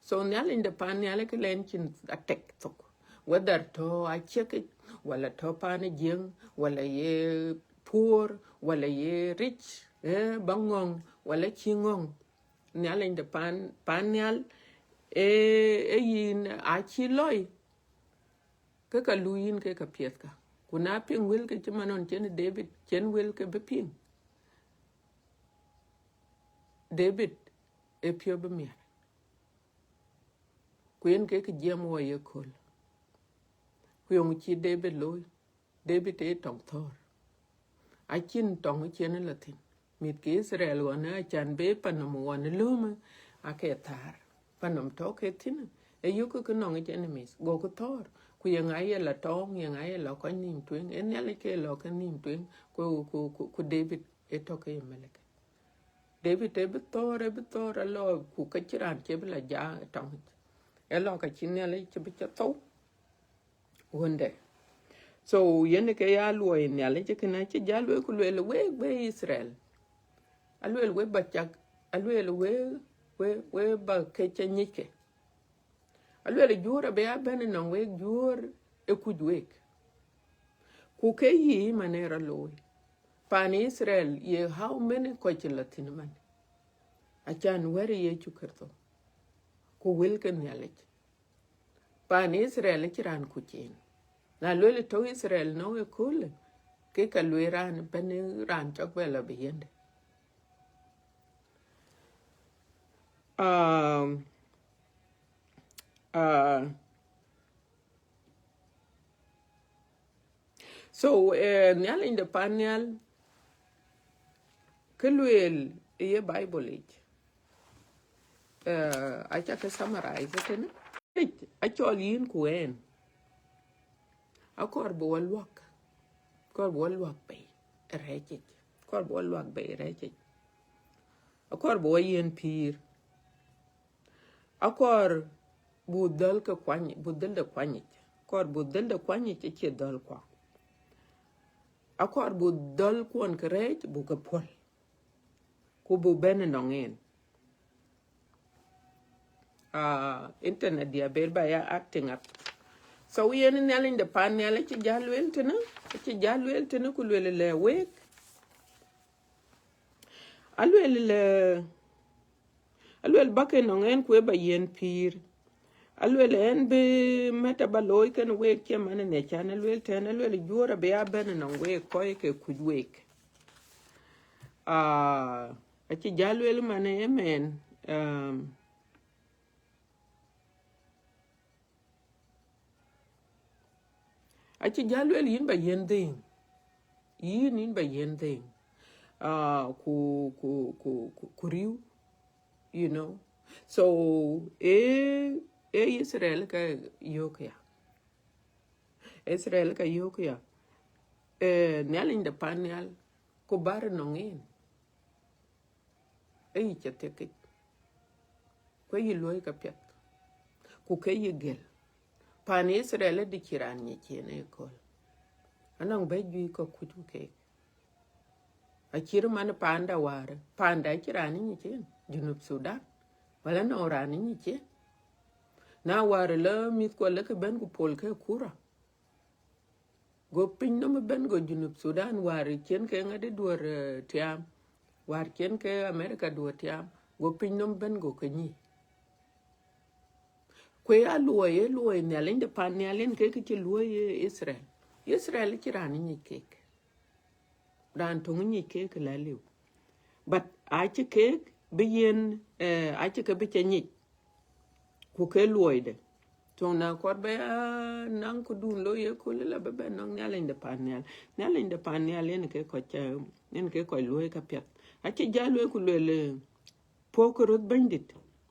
So Nhialic de pan nhial ke lɛn cïn atek thok. Whether tɔ̈ aciekic, wala tɔ̈ pan ë Jiëŋ, wala ye puɔ̈r, wala ye rich, eh, ba ŋɔ̈ŋ, wala cï ŋɔ̈ŋ. Nhialic de pan, pan nhial, eh, eh, yïn acï lɔi, ke ka luui yïn ke ka piɛth ka. Ku na piŋ wëlke cï man ɣɔn cïn David, cïn wëlke bï piŋ. David ë piɔ̈u bï miɛt. Ku yen ke kë jiɛɛm wɔ ye kööl. Ku yöŋ cï David looi. David ë tɔŋ thɔ̈ɔ̈r. Acïn tɔŋ cïn la thïn. Mïth ke Itharel ɣɔn ë acän be panɔm ɣɔn ë löömë, ake thäär. Panɔm tɔ̈ ke thïn, ë yökkë ke nɔŋ yic enemies, gokë thɔ̈ɔ̈r. Ku ye ŋa ye la tɔŋ, ye ŋa ye la kɔc nïïm tueŋ? Ee Nhialic ke lɔ ke nïïm tueŋ, ku, ku, ku, ku David ë tɔ̈ ke ye melik. David ë bï thɔ̈ɔ̈r, ë bï thɔ̈ɔ̈r alɔ, ku ka cï raan cie bï la ja ë tɔŋ yic. Ë lɔ ka cï Nhialic cï bï cä thou. Wënde. So, yen ke ya luɔi Nhialic, kënë acï jal lueel ku lueel, wek bɛ̈i Itharel. Alueel wek ba cak, alueel wek, wek, wek ba ke cä nyic ke. Alueel juöör abï ya bɛ̈n ënɔŋ wek juöör ë kuc week. Ku ke yï man ë rɔt looi. Pan Israel ye how many kɔc cï lɔ thïn man? Acan wɛ̈t Yecu Kërtho. Ku wël ke Nhialic. Pan Israel acï raan kuc en. Na lueel tɔ̈ Israel nɔŋ ëköölë, ke ka lueel raan bɛ̈n raan cɔk bɛ lɔ bï yende. Um, uh, so, eh, Nhialic de pan nhial, kë lueel ë ye Bible yic, eh, aca ke summarize tënë. Acɔl yïn ku ɛn, akɔɔr bï wɔ luak, akɔɔr bï wɔ luak bei ë rɛɛc yic, akɔɔr bï wɔ luak bei ë rɛɛc yic, akɔɔr bï wɔ yiën pïïr. Akɔɔr bu dhäl ke kuany, bu dhäl de kuany yic. Akɔɔr bu dhäl de kuany yic, acie dhäl kuɔ. Akɔɔr bu dhäl kuɔn ke rɛɛc, bu ke puɔl. Ku bu bɛ̈n ënɔŋ en. Ah, internet dia ber ba ya acting up. So yen Nhialic de pan nhial acï jäl lueel tënë, acï jäl lueel tënë ku lueel lɛ week. Alueel lɛ, alueel bäk ënɔŋ ɛn ku ë ba yiën pïïr. Alueel ɛn bï mɛ̈t aba looi kën week cï man ë nhiacan, alueel tɛ̈n, alueel juöör abï ya bɛ̈n ënɔŋ week kɔc ke kuc week. Ah, acï jäl lueel man ë mɛn, um, acï jäl lueel yïn ba yiën dhëëŋ. Yïn, yïn ba yiën dhëëŋ. Ah, ku, ku, ku, ku, ku riu, you know. So, eh, eh, Israel ka yök ya. Israel ka yök ya. Eh, Nhialic de pan nhial, ku bär ënɔŋ en. Ee yï cä thiëkic, ku yï luɔi ka piɛth, ku ke yï gël. Pan Israel adï cï raan nyic yen ëkööl. Anɔŋ bɛ̈c juëc kɔ̈k kuc ku keek. Acït man panda wäär, panda acï raan nyic yen, Junub Sudan. Wala nɔŋ raan nyic yen. Na wäär lɔ mïthkuɔ lëkë bɛ̈n ku pol ke kura. Go piny nɔm ëbɛ̈n, go Junub Sudan, wäär cïn ke ŋadï duɔ̈r, eh, tiaam, wäär cïn ke America duɔ̈r tiaam, go piny nɔm ëbɛ̈n go ke nyic. Ku ya luɔi, ye luɔi Nhialic de pan nhial yen ke kë cï luɔi ye Israel. Israel cï raan nyic keek. Raan töŋ nyic keek la liu. But acï keek bï yen, eh, acï ke bï cä nyic. Ku ke luɔide. Töŋ na kɔɔr bë ya naŋ këdun looi ye kööl, la bï bɛ nɔŋ Nhialic de pan nhial. Nhialic de pan nhial yen ke kɔc, eh, yen ke kɔc luɔi ka piɛth. Acï jäl lueel ku lueel, eh, puɔ̈k röth Bɛ̈nydït,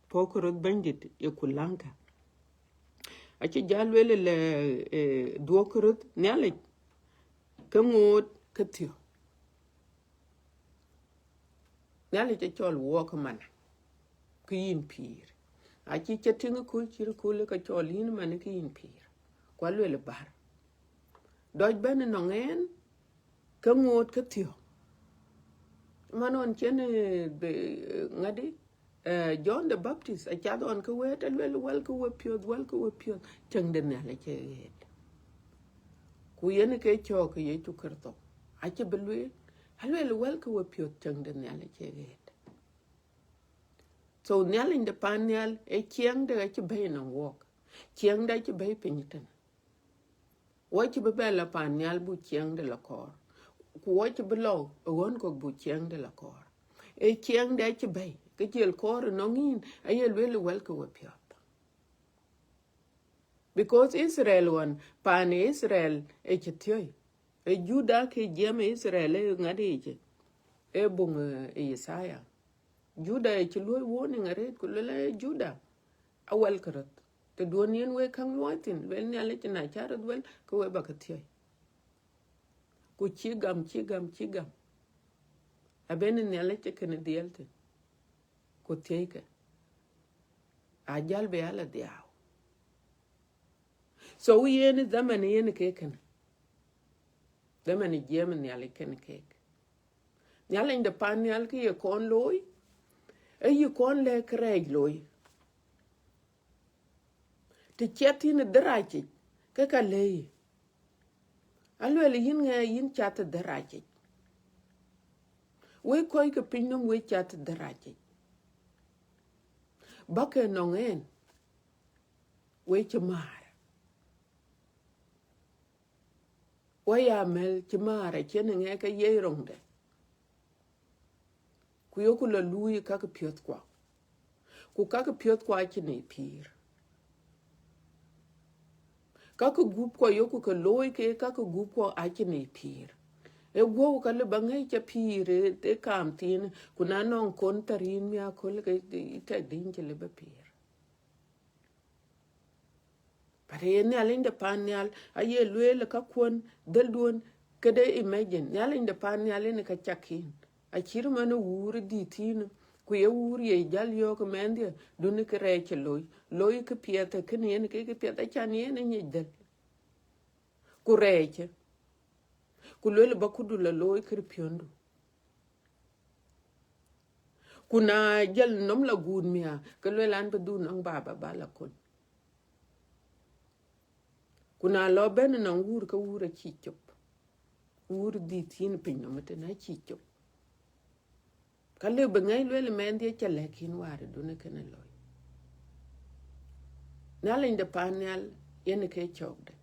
puɔ̈k röth Bɛ̈nydït ye ku läŋkä. Acï jäl lueel lɛ, eh, dhuɔ̈k röth Nhialic, ke ŋoot ke thiɔ̈k. Nhialic acɔl wuɔk mana, ke yïn pïïr. Acï cä tïŋ ë kööl cït ë kööl ë ke cɔl yïn man ke yïn pïïr. Ku alueel bär. Dɔc bɛ̈n ënɔŋ ɛn, ke ŋoot ke thiɔ̈k. Man ɣɔn cïn, eh, the, eh, ŋadï, eh, John the Baptist, acath ɣɔn ke wëët, alueel, wɛlkë wepiɔ̈ɔ̈th, wɛlkë wepiɔ̈ɔ̈th, cäŋ de Nhialic ee ɣet. Ku yen ke cɔɔk ke Yecu Kërtho. Acï bï lueel, alueel, wɛlkë wepiɔ̈ɔ̈th, cäŋ de Nhialic ee ɣet. So Nhialic de pan nhial, ee ciɛɛŋde acï bɛ̈i nɔŋ wuɔk. Ciɛɛŋde acï bɛ̈i piny tën. Wɔ cï bï bɛ lɔ pan nhial buk ciɛɛŋde lɔ kɔɔr. Ku wɔ cï bï lɔ ɣɔn kɔ̈k buk ciɛɛŋde lɔ kɔɔr. Ee ciɛɛŋde acï bɛ̈i, ke jiël kɔɔr ënɔŋ yïn, aye lueel wɛlkë wepiɔ̈ɔ̈th. Because Israel ɣɔn, pan Israel ë cï thiɔ̈i. Ee Juda ke jiɛɛm Israel ë ŋadï yic, ee buŋ, eh, Yesaya. Juda ë cï luɔ̈i warning arëët, ku lueel, ee Juda, awɛlkë röth. Tëduɔ̈n yen wek käŋ luɔi thïn, lueel Nhialic, na cä röth wɛl, ke we bä ke thiɔ̈i. Ku cï gam, cï gam, cï gam. Abënë Nhialic ë kënë dhiɛl thïn. Ku thiëckë. Ajäl bï ya lɔ dhiau. So yen ë dhaman yen ke kënë. Dhaman ë jiɛɛm Nhialic kënë keek. Nhialic de pan nhial kë ye kɔn looi, ee yï kɔn lɛ̈k kërɛɛc looi. Të ciɛth yïn ë dhërac yic, Ke ka lëi, aluel yïn ŋɛ yïn cath dhëracic. Wek kɔc ke piny nɔm wek cath dhëracic. Bäk ke nɔŋ ɛn, wek cï määr. Waya mɛl cï määr acïn ŋɛ ke yiëë roŋde. Ku yoku la luui kake piɔ̈thkua. Ku kake piɔ̈thkua acïn ë pïïr. Kake gupkua yoku ke looi ke kake gupkua acïn ë pïïr. Ë guɔ̈u ka lë ba ŋɛc ca pïïr ë, ë kaam thiin, ku na nɔŋ kon thar yïn mi aköl ke tɛk dïny cï lë ba pïïr. But ye Nhialic de pan nhial, aye lueel ka kuɔn dhëlduön, këde imagine, Nhialic de pan nhial yen ka cak yïn. Acït man ë wuur dït yïn, ku ye wuur ye jäl yɔ̈ɔ̈k mɛnhdiɛ̈, dun kë rɛɛc cï looi, looi kë piɛth, kënë yen ke kë piɛth, acan yen ë nyic dhël. Ku rɛɛc, ku lueel ba kudu la looi kë piɔ̈ndu. Ku na jël nɔm la guut mia, ke lueel an bï dhuk nɔŋ baba ba la kony. Ku na lɔ bɛ̈n nɔŋ wuur, ke wuur acï cop. Wuur dhïth yïn piny nɔm ëtën acï cop. Ka lëu bï ŋɛc lueel mɛnhdiɛ̈ ca lɛ̈k yïn wäär ë dun ë kënë looi. Nhialic de pan nhial yen ke cɔɔkde.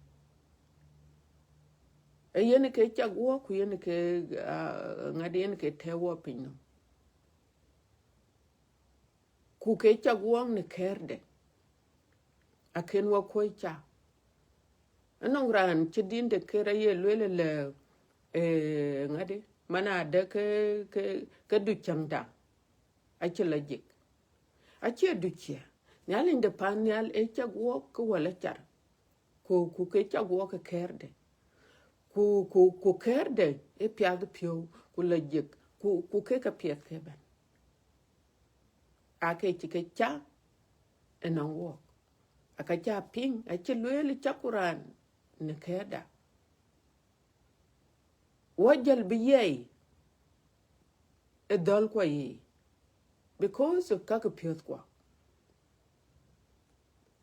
Ee yen ke cak wuɔk, ku yen ke, ah, ŋat yen ke tɛ̈ɛ̈u wuɔk piny nɔm. Ku ke cak wuɔk në kɛ̈ɛ̈rde. Akën wɔ kuɔ̈c ca. Anɔŋ raan cï dïn de kër aye lueel lɛ, eh, ŋadï, man adë ke, ke, ke duc cäŋda. Acï lɔ jik. Acie duc cia. Nhialic de pan nhial ee cak wuɔk ke wala car. Ku, ku ke cak wuɔk ke kɛ̈ɛ̈rde. Ku, ku, ku kɛ̈ɛ̈rde ee piath piɔ̈u, ku lɔ jik, ku, ku ke ka piɛth ke bɛ̈n. Ake cï ke ca ënɔŋ wuɔk. Aka ca piŋ, acï lueel cak ku raan në kɛ̈ɛ̈rda. Wɔ jël bï yɛi ë dhɔ̈lkua yiic, because of kake piɔ̈thkua.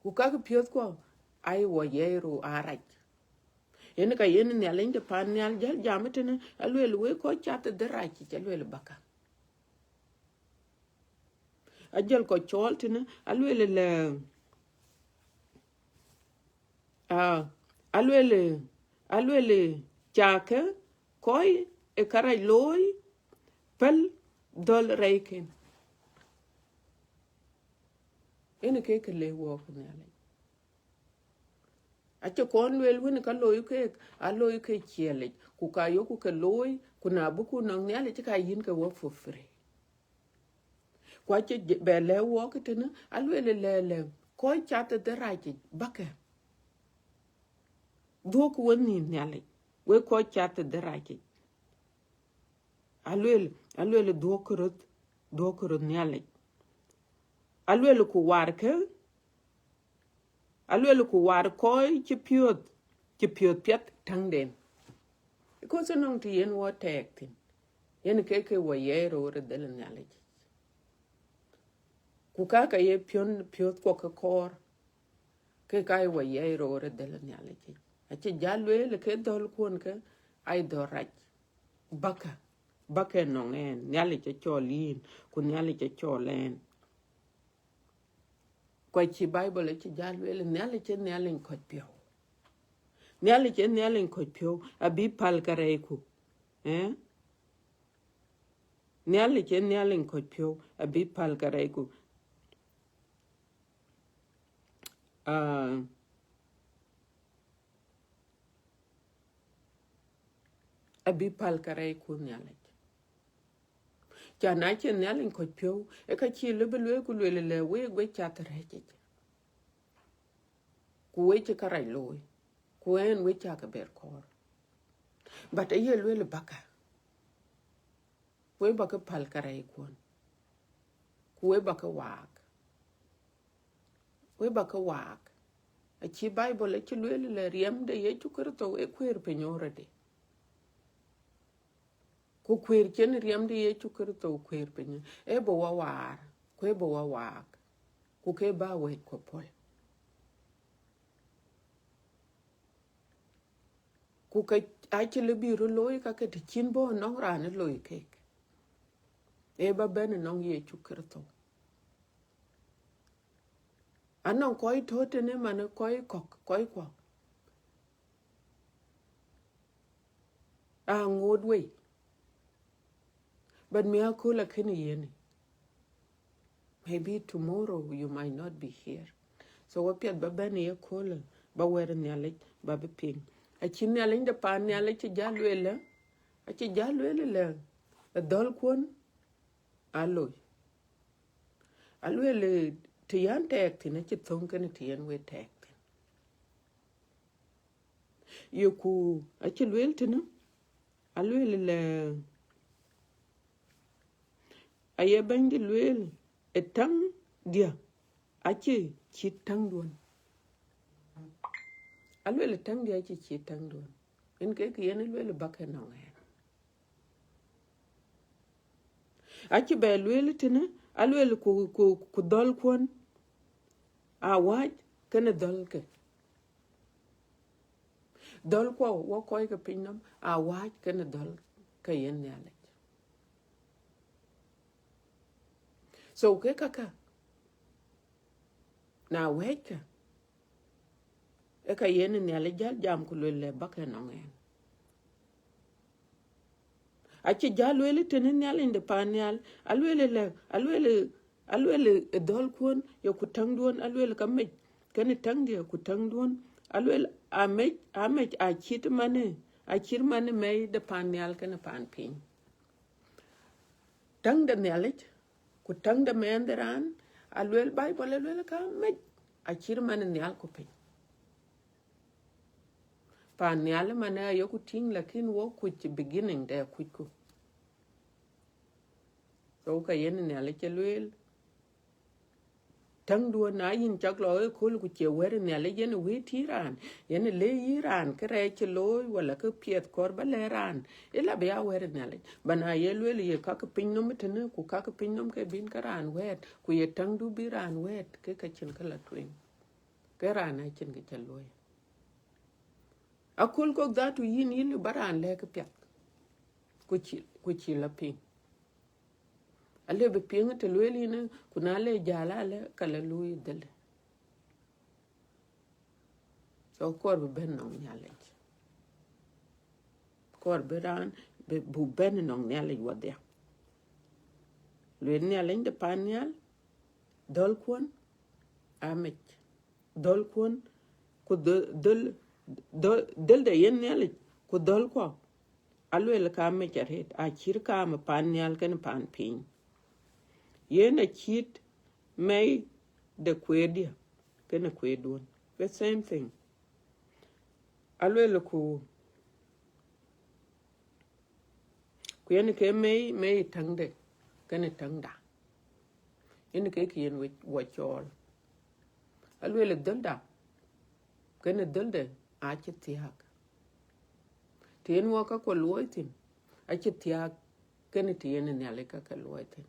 Ku kake piɔ̈thkua, aye wɔ yɛi rou arac. Yen ka yen Nhialic de pan nhial jäl jam ëtënë, alueel wek kɔc cath dhëracic, alueel bäkä. Ajël kɔc cɔɔl tënë, alueel lɛ, ah, alueel, alueel cakë kɔc ë karac looi, päl dhɔ̈l rɛɛcken. Yen ke kë le wuɔk Nhialic. Acï kɔn lueel wën ka looi keek, aa looi ke ciɛɛlic, ku ka yoku ke looi, ku na bïku nɔŋ Nhialic ka yïn ke wɔ for free. Ku acï bɛ lɛ̈k wuɔk tënë, alueel lɛlɛ, kɔc cath dhëracic bäkë. Dhuɔ̈k wën nhïïm Nhialic, wek kɔc cath dhëracic. Alueel, alueel dhuɔ̈k röth, dhuɔ̈k röth Nhialic. Alueel ku warkë, alueel ku war kɔc cï piɔ̈th, cï piɔ̈th piɛth täŋden. Because anɔŋ të yen wɔ tɛɛk thïn, yen ke ke wɔ yɛi roor ë dhël Nhialic. Ku ka ka ye piɔ̈n, piɔ̈thkua ke kɔɔr, ke ka ye wɔ yɛi roor ë dhël Nhialic. Acï jäl lueel ke dhɔ̈lkuɔn ke, aye dhɔ̈l rac. Bäkë, bäkë nɔŋ ɛn, Nhialic acɔl yïn, ku Nhialic acɔl ɛn. Ku acï Bible acï jäl lueel, Nhialic ee Nhialic kɔc piɔ̈u. Nhialic ee Nhialic kɔc piɔ̈u, abï päl karɛcku. Eh? Nhialic ee Nhialic kɔc piɔ̈u, abï päl karɛcku. Ah, abï päl karɛcku Nhialic. Ca na cïn Nhialic kɔc piɔ̈u, ë ka cï lëu bï lueel ku lueel lɛ wek, wek cath rɛɛcic. Ku wek cï karac looi, ku ɛn wek cakë ber kɔɔr. But aye lueel bäkë. Ku wek bäkë päl karɛckuɔn. Ku wek bäkë waak. Wek bäkë waak. Acï Bible acï lueel lɛ riɛm de Yecu Kërtho ee kuëër piny already. Ku kuëër cïn riɛm de Yecu Kërtho kuëër piny, ee bï wɔ waar, ku ee bï wɔ waak, ku ke bä wɛ̈ɛ̈tkua puɔ̈l. Ku ke acï lëu bï röt looi ka ke të cïn bɔ̈ nɔŋ raan ë loi kek. Ee ba bɛ̈n nɔŋ Yecu Kërtho. Anɔŋ kɔc tɔ̈ tënë man kɔc kɔ̈k, kɔc kuɔ. Aa ŋoot wei. But mi aköl akënë yen. Maybe tomorrow you might not be here. So wɔ piɛth ba bɛ̈n ye köölë, ba wɛ̈t Nhialic ba bï piŋ. Acï Nhialic de paan nhial acï jal lueel lë, acï jal lueel lë, ë dhɔ̈lkuɔn aa loi. Alueel të yɛn tɛɛk thïn acï thöŋ kënë të yɛn we tɛɛk thïn. Yeku acï lueel tënë, alueel lë, aye Bɛ̈nydït lueel, ë täŋdiɛ̈ acï cït täŋduɔ̈n. Alueel ë täŋdiɛ̈ acï cït täŋduɔ̈n. Yen ke kë yen lueel bäk ënɔŋ ɣɛn. Acï bɛ lueel tënë, alueel ku, ku, ku dhɔ̈lkuɔn aa wääc kënë dhɔ̈lkë. Dhɔ̈lkuɔ wɔ kɔc ke pinynɔm aa wääc kënë dhɔ̈l ke yen Nhialic. So ke käkkä, na wɛ̈ɛ̈ckë, ë ka yen Nhialic jäl jam ku lueel lë bäk ënɔŋ ɣɛn. Acï jäl lueel tënë Nhialic de paan nhial, alueel lë, alueel, alueel ë dhɔ̈lkuɔn, yeku täŋduɔ̈n, alueel ka mec, kënë täŋdiɛ̈ ku täŋduɔ̈n, alueel amec, amec acït manë, acït manë mɛi de paan nhial kënë paan piny. Täŋ de Nhialic, ku täŋ de mɛɛn de raan, alueel Baibol, alueel ka mec, acït manë nhial ku piny. Paan nhial ëmanë ayeku tïŋ, lakin wɔ kuc beginning de kucku. So ka yen Nhialic cï lueel, täŋduɔ̈n na yïn cak lɔ ëkööl ku cie wɛ̈t Nhialic yen wëët yï raan, yen lëë yï raan kërɛɛc cï looi, wala kë piɛth kɔɔr ba lɛ̈k raan, ë la bï ya wɛ̈t Nhialic. Ba na ye lueel ye ka ke pinynɔm tënë, ku ka ke pinynɔm ke bïn ke raan wɛ̈ɛ̈t, ku ye täŋdu bï raan wɛ̈ɛ̈t, ke ka cïn kë la tueŋ. Ke raan acïn kë ca luɔ̈i. Akööl kɔ̈k dhatu yïn, yïn lëu ba raan lɛ̈k piath. Ku cï, ku cï la piŋ. Alëu bï piŋ të lueel yïn, ku na le jäl alë, ka la luui dhël. So kɔɔr bï bɛ̈n nɔŋ Nhialic. Kɔɔr bï raan bï, buk bɛ̈n nɔŋ Nhialic wadhia. Lueel Nhialic de paan nhial, dhɔ̈lkuɔn amec. Dhɔ̈lkuɔn, ku dhöl, dhöl, dhöl, dhöl de yen Nhialic, ku dhɔ̈lkuɔ, alueel ka mec arëët, acït kaam ë paan nhial kenë paan piny. Yen acït mɛi de kueerdiɛ̈ kenë kueerduɔ̈n. The same thing. Alueel ku, ku yen ke mɛi, mɛi täŋde kenë täŋda. Yen ke kë yen we, wɔ cɔɔl. Alueel dhölda kenë dhölde acï thiääk. Të yen wɔ ka kuɔ luɔi thïn, acï thiääk kenë të yen Nhialic ka ke luɔi thïn.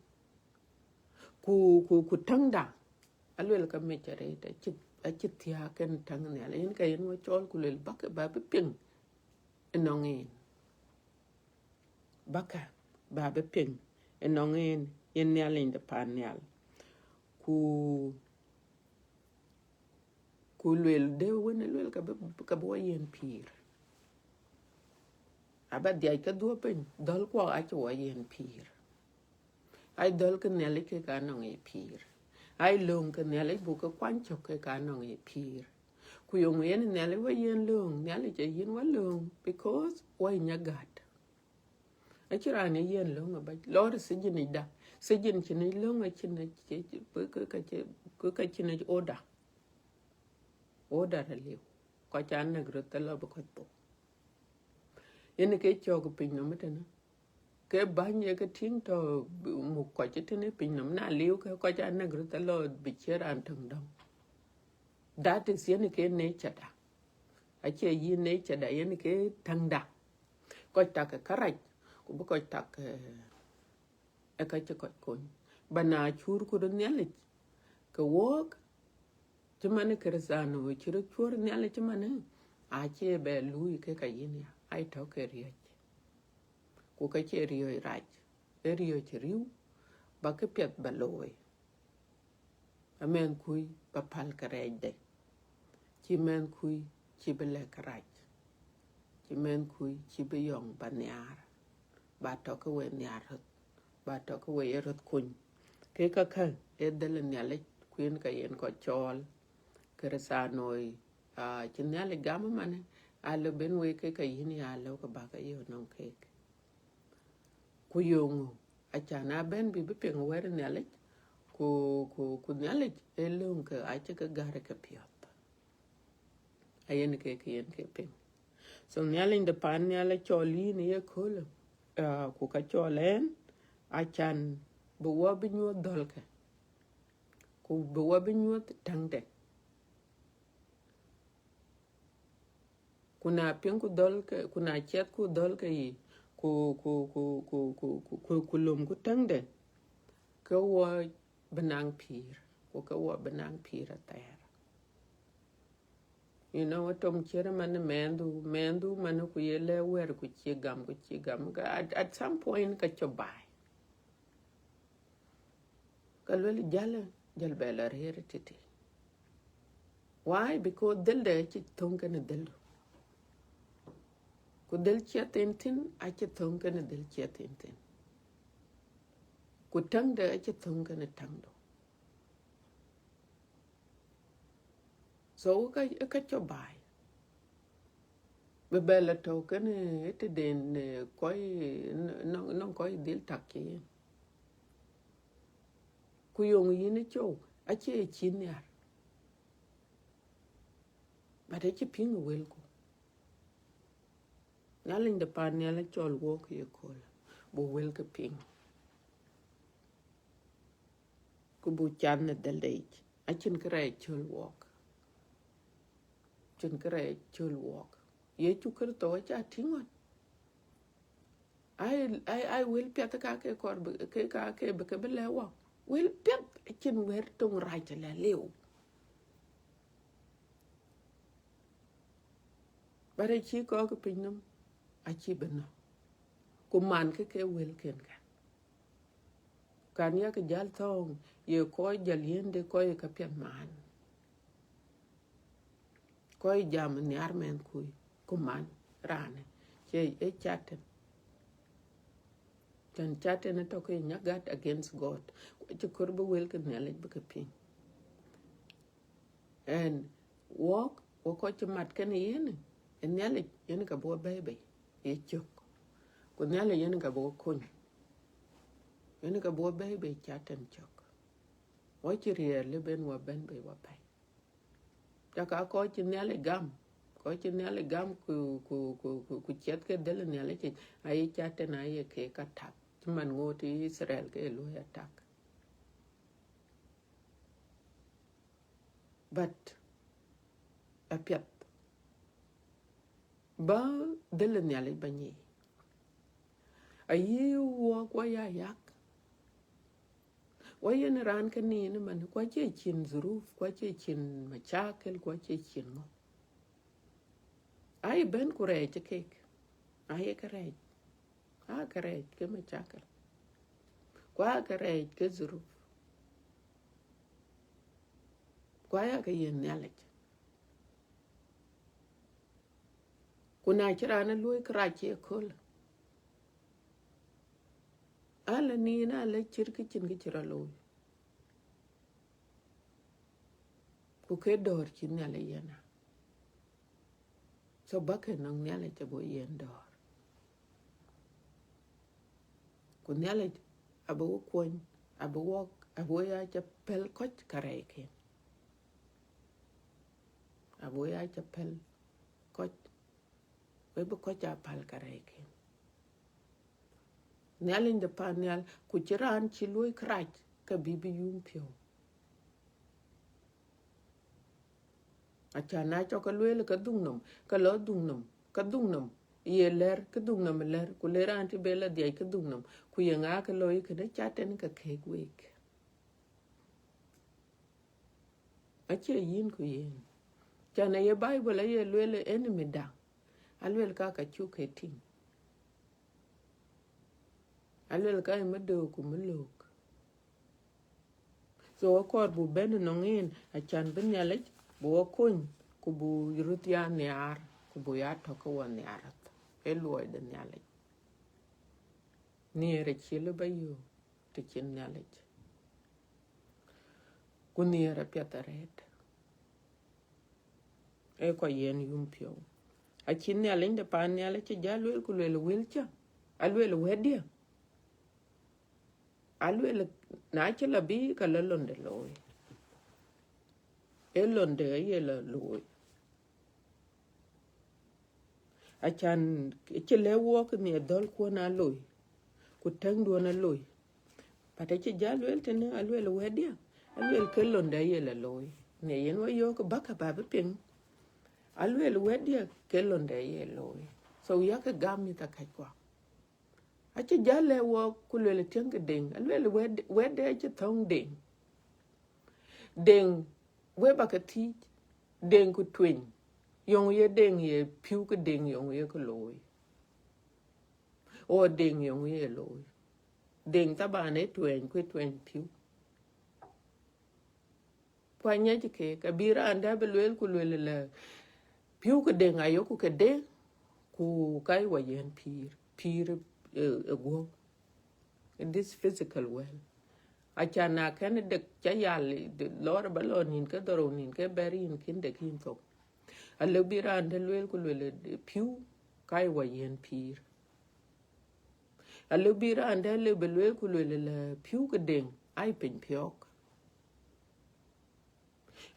Ku, ku, ku täŋda, alueel ka mec arëët, acï, acï thiääk kenë täŋ Nhialic. Yen ka yen wɔ cɔɔl ku lueel bäk ba bï piŋ ënɔŋ en. Bäk ba bï piŋ ënɔŋ en, yen Nhialic de paan nhial. Ku, ku lueel de wën ë lueel ka bï, ka bï wɔ yen pïïr. Aba dhiac ke dhuɔ̈k piny, dhɔ̈lkuɔ acï wɔ yen pïïr. Ai dhɔ̈l ke Nhialic kek anɔŋ ye pïïr. Ai lööŋ ke Nhialic buk ke kuany cök kek anɔŋ ye pïïr. Ku yöŋ yen Nhialic wɔ yen lööŋ, Nhialic ë yen wɔ lööŋ, because wɔ nya gät. Acïn raan ë yen löŋ abac. Lɔɔr ë sijin yic da. Sijin cïn yic löŋ acïn yic, ke, ke, ke, ke, ke, ke cïn yic order. Order aliu. Kɔc aa näk röt alɔ bï kɔc thou. Yen ke cɔk pinynɔm ëtënë. Ke bäny ye ke tïŋ tɔ̈ muk kɔc ëtënë pinynɔm. Na liu ke kɔc aa näk röt alɔ bï cïn raan töŋ dɔm. That is yen ke nature da. Acie yï nature da, yen ke täŋda. Kɔc tak ë kärac, ku bï kɔc tak, eh, ë ka cï kɔc kony. Ba na cuur ku röt Nhialic, ke wok, cï man Kërëthäno cï röt cuɔ̈r Nhialic cï man, Acie bɛ luui ke ka yïn ya, ai tɔ̈ ke riɔ̈c. Ku ka cie riɔ̈c rac, ee riɔ̈c riëëu, ba kë piɛth ba looi. Amɛnhkui ba päl kärɛcde. Cï mɛnhkui cï bï lɛ̈k kërac. Cï mɛnhkui cï bï yɔŋ ba nhiaar. Ba tɔ̈ ke we nhiaar röt. Ba tɔ̈ ke we ye röt kuny. Ke käkkä ee dhël Nhialic, ku yen ka yen kɔc cɔɔl. Kërëthänooi, aa, cï Nhialic gam ëmanë, alëu ben wek ke ka yïn ya lëu ke bäk ke yök nɔŋ keek. Ku yeŋö? Acan abɛ̈n bï bï piŋ wɛ̈t Nhialic, ku, ku, ku Nhialic ee lööŋ ke acï ke gäär ke piɔ̈ɔ̈th. Ayen ke, ke yen ke piŋ. So Nhialic de paan nhial acɔl yïn ye köölë, aa, ku ka cɔl ɛn, acan bï wɔ bï nyuɔ̈th dhɔ̈lke, ku bï wɔ bï nyuɔ̈th täŋde. Ku na piŋku dhɔ̈lke, ku na ciɛthku dhɔ̈lke yic, ku, ku, ku lomku täŋde, ke wɔ bï naŋ pïïr, ku ke wɔ bï naŋ pïïr athɛɛr. You know, tom ciɛ̈t man mɛnhdu, mɛnhdu man ku ye lɛ̈k wɛ̈t ku cï gam, ku cï gam. At, at some point ka cɔp baai. Ka luel jäl, jäl bɛ lɔ rëër titi. Why? Because dhëlde acï thöŋ kenë dhëldu. Ku dhël ciɛth en thïn acï thöŋ kenë dhël ciɛth en thïn. Ku täŋde acï thöŋ kenë täŋdu. So ka, ka cɔp baai. Bï bɛ lɔ tɔ̈u kenë tëden, eh, kɔc, nɔŋ, nɔŋ kɔc dhil tak cï yen. Ku yeŋö yïn ë cɔu, acie cïn nhiar. But acï piŋ ë wëlku. Nhialic de paan nhial acɔl wok ye köölë, buk wëlke piŋ. Ku buk cath në dhëlde yic. Acïn kërɛɛc cɔl wok. Cïn kërɛɛc cɔl wok. Yecu Kërtho aca tïŋ ɣɔn. Ai, ai, ai, wël piɛth ka ke kɔɔr bï, ke ka ke bï ke bï lɛ̈k wɔ. Wël piɛth acïn wɛ̈t töŋ rac lɛ liu. But acï kɔc ke pinynhom, acï bï nɔ̈k. Ku man ke ke wëlken kë. Kan yak jäl thɔ̈ɔ̈ŋ, ye kɔc jäl yiëndë kɔc ka piɛth man. Kɔc jam nhiar mɛnhkui, ku man raanë, cie ee Catan. Tɛ̈n Catan ë tɔ̈ ke nyagat against God. Ku acï kɔɔr bï wël ke Nhialic bï ke piŋ. And wok, wok kɔc cï mat kenë yen, ë Nhialic yen ka bï wɔ bɛ̈ɛ̈i bei ye cök. Ku Nhialic yen ka bï wɔ kony. Yen ka bï wɔ bɛ̈ɛ̈i bei Catan cök. Wɔ cï riɛɛr lëu ben wɔ bɛ̈n bei wɔ bɛ̈ɛ̈i. Caka kɔc cï Nhialic gam, kɔc cï Nhialic gam ku, ku, ku, ku, ku ciɛth ke dhël Nhialic yic, aye Catan aye keek attack. Cï man ŋoot ë Itharel ke luɔi attack. But apiɛth ba dhël Nhialic ba nyic. Ayï wok wɔ ya yak. Wɔ yen raan ke nin man, ku acie cin zuruf, ku acie cin machakil, ku acie cin ŋö. Ai bɛ̈n ku rɛɛc ë kek. Aye ke rɛɛc. Aa ke rɛɛc ke machakil. Ku aa ke rɛɛc ke zuruf. Ku aya ke yen Nhialic. Ku na cï raan ë luɔi kërac ye kööl, ala nin ala cït kë cïn kë cï rɔt looi. Ku ke dɔ̈ɔ̈r cï Nhialic yen a. So bäk ke nɔŋ Nhialic abï yen dɔ̈ɔ̈r. Ku Nhialic abï wɔ kuɔny, abï wɔ, abï wɔ ya ca pɛ̈l kɔc kärɛcken. Abï wɔ ya ca pɛ̈l kɔc, wek bï kɔc aa päl kärɛcken. Nhialic de pan nhial, ku cï raan cï luɔi kërac, ke bï bï yum piɔ̈u. Acan na cɔk ke lueel ke dhuŋ nɔm, ke lɔ dhuŋ nɔm, ke dhuŋ nɔm, ye lɛ̈r, ke dhuŋ nɔm lɛ̈r, ku le raan cï be lɔ dhiac ke dhuŋ nɔm, ku ye ŋa ke looi kënë Catan ke keek week. Acie yïn ku yen. Can aye Bible aye lueel enemy da. Alueel ka ka cuk ke tïŋ. Alueel ka ye mi döök ku mi löök. So akɔɔr bu bɛ̈n ënɔŋ en, acan bï Nhialic bu wa kony, ku bu röt ya nhiaar, ku bu ya tɔ̈ ke wa nhiaar röt. Ee luɔi de Nhialic. Nhiëër acï lëu ba yök të cïn Nhialic. Ku nhiëër apiɛth arëët. Ee kɔc yen yum piɔ̈u. Acï Nhialic de paan nhial acï jal lueel ku lueel wël cä. Alueel wɛ̈tdiɛ̈. Alueel na cï la bï ka la londe looi. Ee londe aye la looi. Acan cï lɛ̈k wɔɔk nhiɛɛr dhɔ̈lkuɔn aa loi, ku täŋduɔn aa loi. But acï jal lueel tënë, alueel wɛ̈tdiɛ̈, alueel ke londe aye la looi. Në yen wa yɔ̈ɔ̈k bäkë ba bï piŋ. Alueel wɛ̈tdiɛ̈ ke londe aye looi. So yakë gam mïth akɛckua. Acï jal lɛ̈k wɔɔk ku lueel tiɛŋkë Deŋ, alueel wɛ̈t-, wɛ̈tde acï thɔ̈ŋ Deŋ. Deŋ, we ba ke thiic, Deŋ ku tueny, yɔŋ ye Deŋ ye piu ke Deŋ yɔŋ ye ke looi. O Deŋ yɔŋ ye looi. Deŋ thaban ee tueny ku tueny piu. Ku aŋiɛc keek, abï raan dɛ̈ bï lueel ku lueel lɛ, piu ke Deŋ ayoku ke Deŋ, ku ka ye wa yen pïïr, pïïr, eh, ë guɔ̈u. In this physical world. Acan na kɛn dek ca yal, de lɔɔr ba lɔ nïn ke dhorou nïn ke bɛ̈r yïn kïn dek yïn thok. Alëu bï raan dɛ̈ lueel ku lueel, eh, piu, ka ye wa yen pïïr. Alëu bï raan dɛ̈ lëu bï lueel ku lueel lɛ piu ke Deŋ, aye piny piɔ̈ɔ̈k.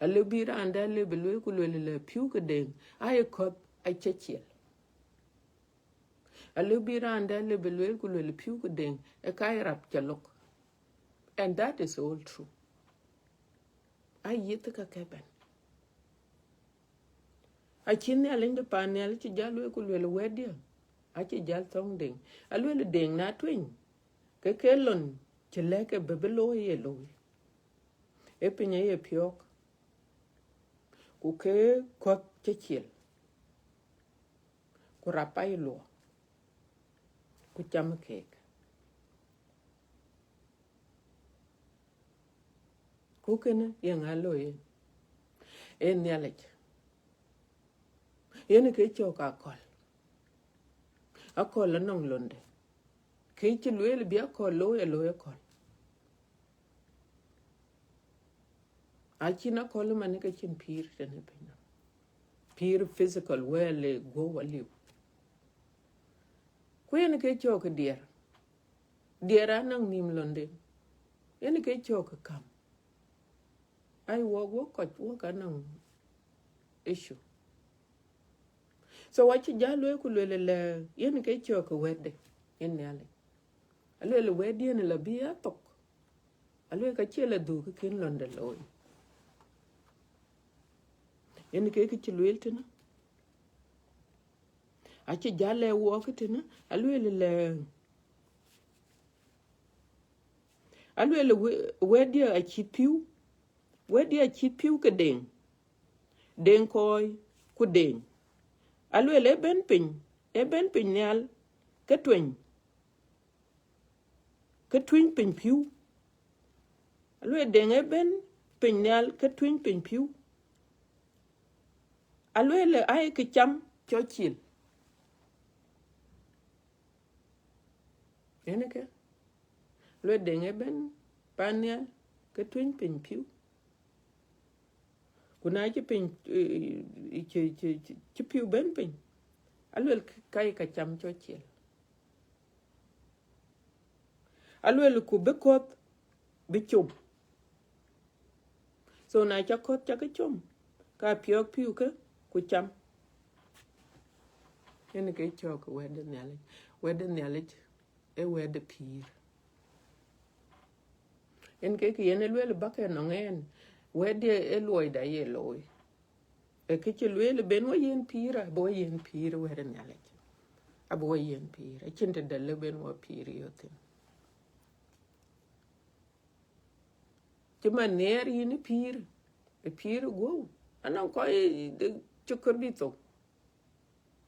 Alëu bï raan dɛ̈ lëu bï lueel ku lueel lɛ piu ke Deŋ, aye kɔ̈th acï ciɛl. Alëu bï raan dɛ̈ lëu bï lueel ku lueel piu ke Deŋ, ee ka ye rap ca lok. And that is all true. Aye thï ka ke bɛ̈n. Acï Nhialic de paan nhial cï jal lueel ku lueel wɛ̈tdiɛ̈, acï jal thɔ̈ŋ Deŋ. Alueel Deŋ na tueny, ke ke lon cï lɛ̈k ke bï bï looi ye looi. Ee piny aye piɔ̈ɔ̈k, ku ke kɔ̈th cï ciɛl, ku rap aye luɔ, ku cam keek. Ku kënë ye ŋa looi yen? Ee Nhialic. Yen ke cɔk akɔ̈l. Akɔ̈l anɔŋ londe. Kë cï lueel bï akɔ̈l looi, alooi akɔ̈l. Acïn akɔ̈l ëmën ke cïn pïïr tënë piny nɔm. Pïïr physical world ë guɔ̈u aliu. Ku yen ke cɔk diɛɛr. Diɛɛr anɔŋ nïïm londe. Yen ke cɔk kam. Ai, wɔk, wɔk kɔc, wɔk anɔŋ issue. So acï jal lueel ku lueel lɛ, yen ke cɔk ke wɛ̈tde, yen Nhialic. Alueel wɛ̈tdiɛ̈n la bï a thok. Alueel ka cie la dhuk kën londe looi. Yen ke kë cï lueel tënë. Acï jal lɛ wɔɔk tënë, alueel lɛ, alueel wë-, wɛ̈tdiɛ̈ acït piu. Wɛ̈tdiɛ̈ acït piu ke Deŋ. Deŋ kɔɔi ku Deŋ. Alueel ë bɛ̈n piny, ë bɛ̈n piny nhial, ke tueny, ke tueny piny piu. Alueel Deŋ ë bɛ̈n piny nhial, ke tueny piny piu. Alueel aye ke cam cɔk cil. Yen ke. Lueel Deŋ ë bɛ̈n paan nhial, ke tueny piny piu. Ku na cï piny, eh, cï, cï, cï, cï piu bɛ̈n piny, alueel ka ye ka cam cɔk cil. Alueel ku bï kɔ̈th bï com. So na ca kɔ̈th ca ke com, ka piɔ̈ɔ̈k piu ke ku cam. Yen ke cɔk wɛ̈tde Nhialic. Wɛ̈tde Nhialic ee wɛ̈tde pïïr. Yen ke kë yen ë lueel bäk ënɔŋ ɛn, wɛ̈tdiɛ̈ ee luɔida ye looi. Ee kë cï lueel ben wa yen pïïr, abï wa yen pïïr wɛ̈t Nhialic. Abï wa yen pïïr. Acïn të dɛ̈t lëu ben wa pïïr yök thïn. Cï man nhiɛɛr yïn ë pïïr, ë pïïr ë guɔ̈u, Anɔŋ kɔc cï kɔɔr bï thou.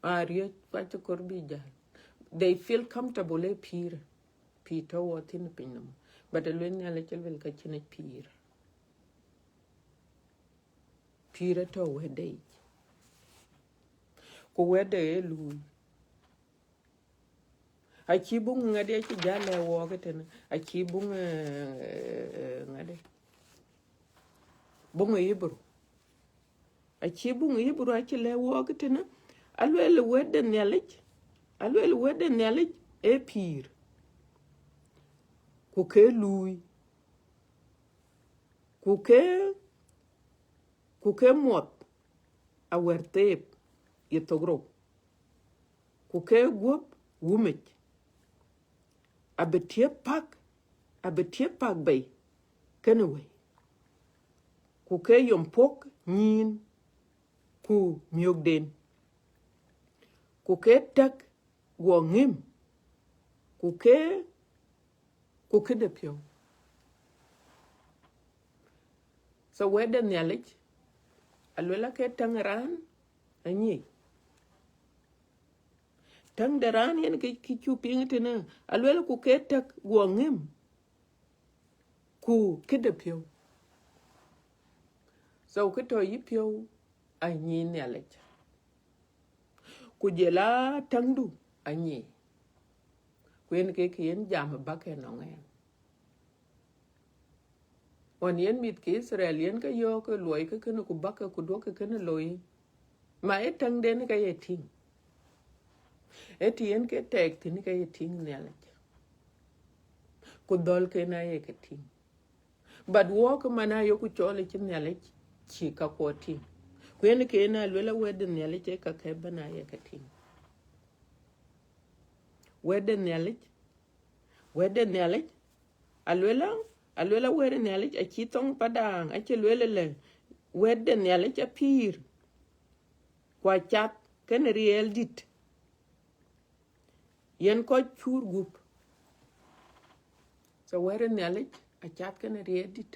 Ariɔ̈c, kɔc cï kɔɔr bï jäl. They feel comfortable ë pïïr. Pïïr tɔ̈ wɔ thïn pinynɔm. But ë lueel Nhialic, ë lueel ka cïn ë pïïr. Pïïr atɔ̈ wɛ̈tde yic. Ku wɛ̈tde ë luui. Acï buŋ ŋadï acï jäl lɛ̈k wɔɔk ëtënë, acï buŋ, eh, eh, ŋadï, buŋ ë Hebrew. Acï buŋ ë Hebrew acï lɛ̈k wɔɔk ëtënë, alueel wɛ̈tde Nhialic, alueel wɛ̈tde Nhialic ë pïïr, ku ke luui, ku ke, ku ke muɔth awär theep ye thok rou, ku ke guɔ̈p wumic, abï tiëp päk, abï tiëp päk bei kenë wëi, ku ke yom puɔ̈k nyïïn ku miökden, ku ke täk guɔ ŋëm, ku ke, ku këde piɔ̈u. So wɛ̈tde Nhialic, alueel ake täŋ raan anyic. Täŋ de raan yen kë, kë cuk piŋ tënë, alueel ku ke täk guɔ ŋëm, ku këde piɔ̈u. So kë tɔ̈ yï piɔ̈u anyic Nhialic. Ku jɔl a täŋdu anyic. Ku yen ke kë yen jam ë bäk ënɔŋ ɛn. Ɣɔn yen mïth ke Itharel yen ke yɔ̈ɔ̈k ke luɔi ke kënë ku bäk ke ku duɔ̈k ke kënë looi. Ma ë täŋden ke ye tïŋ. Ë të yen ke tɛɛk thïn ke ye tïŋ Nhialic. Ku dhɔ̈lken aye ke tïŋ. But wɔɔk man ayeku cɔl ë cï Nhialic cï kakuɔ tïŋ. Ku yen ke yen alueel a wɛ̈tde Nhialic ë kakë bɛ̈n aye ke tïŋ. Wɛ̈tde Nhialic, wɛ̈tde Nhialic, alueel a, alueel a wɛ̈tde Nhialic acï thoŋ Padaaŋ, acï lueel ëlë, wɛ̈tde Nhialic apïïr, ku acath kenë riɛl dït. Yen kɔc cuur gup. So wɛ̈tde Nhialic acath kenë riɛl dït.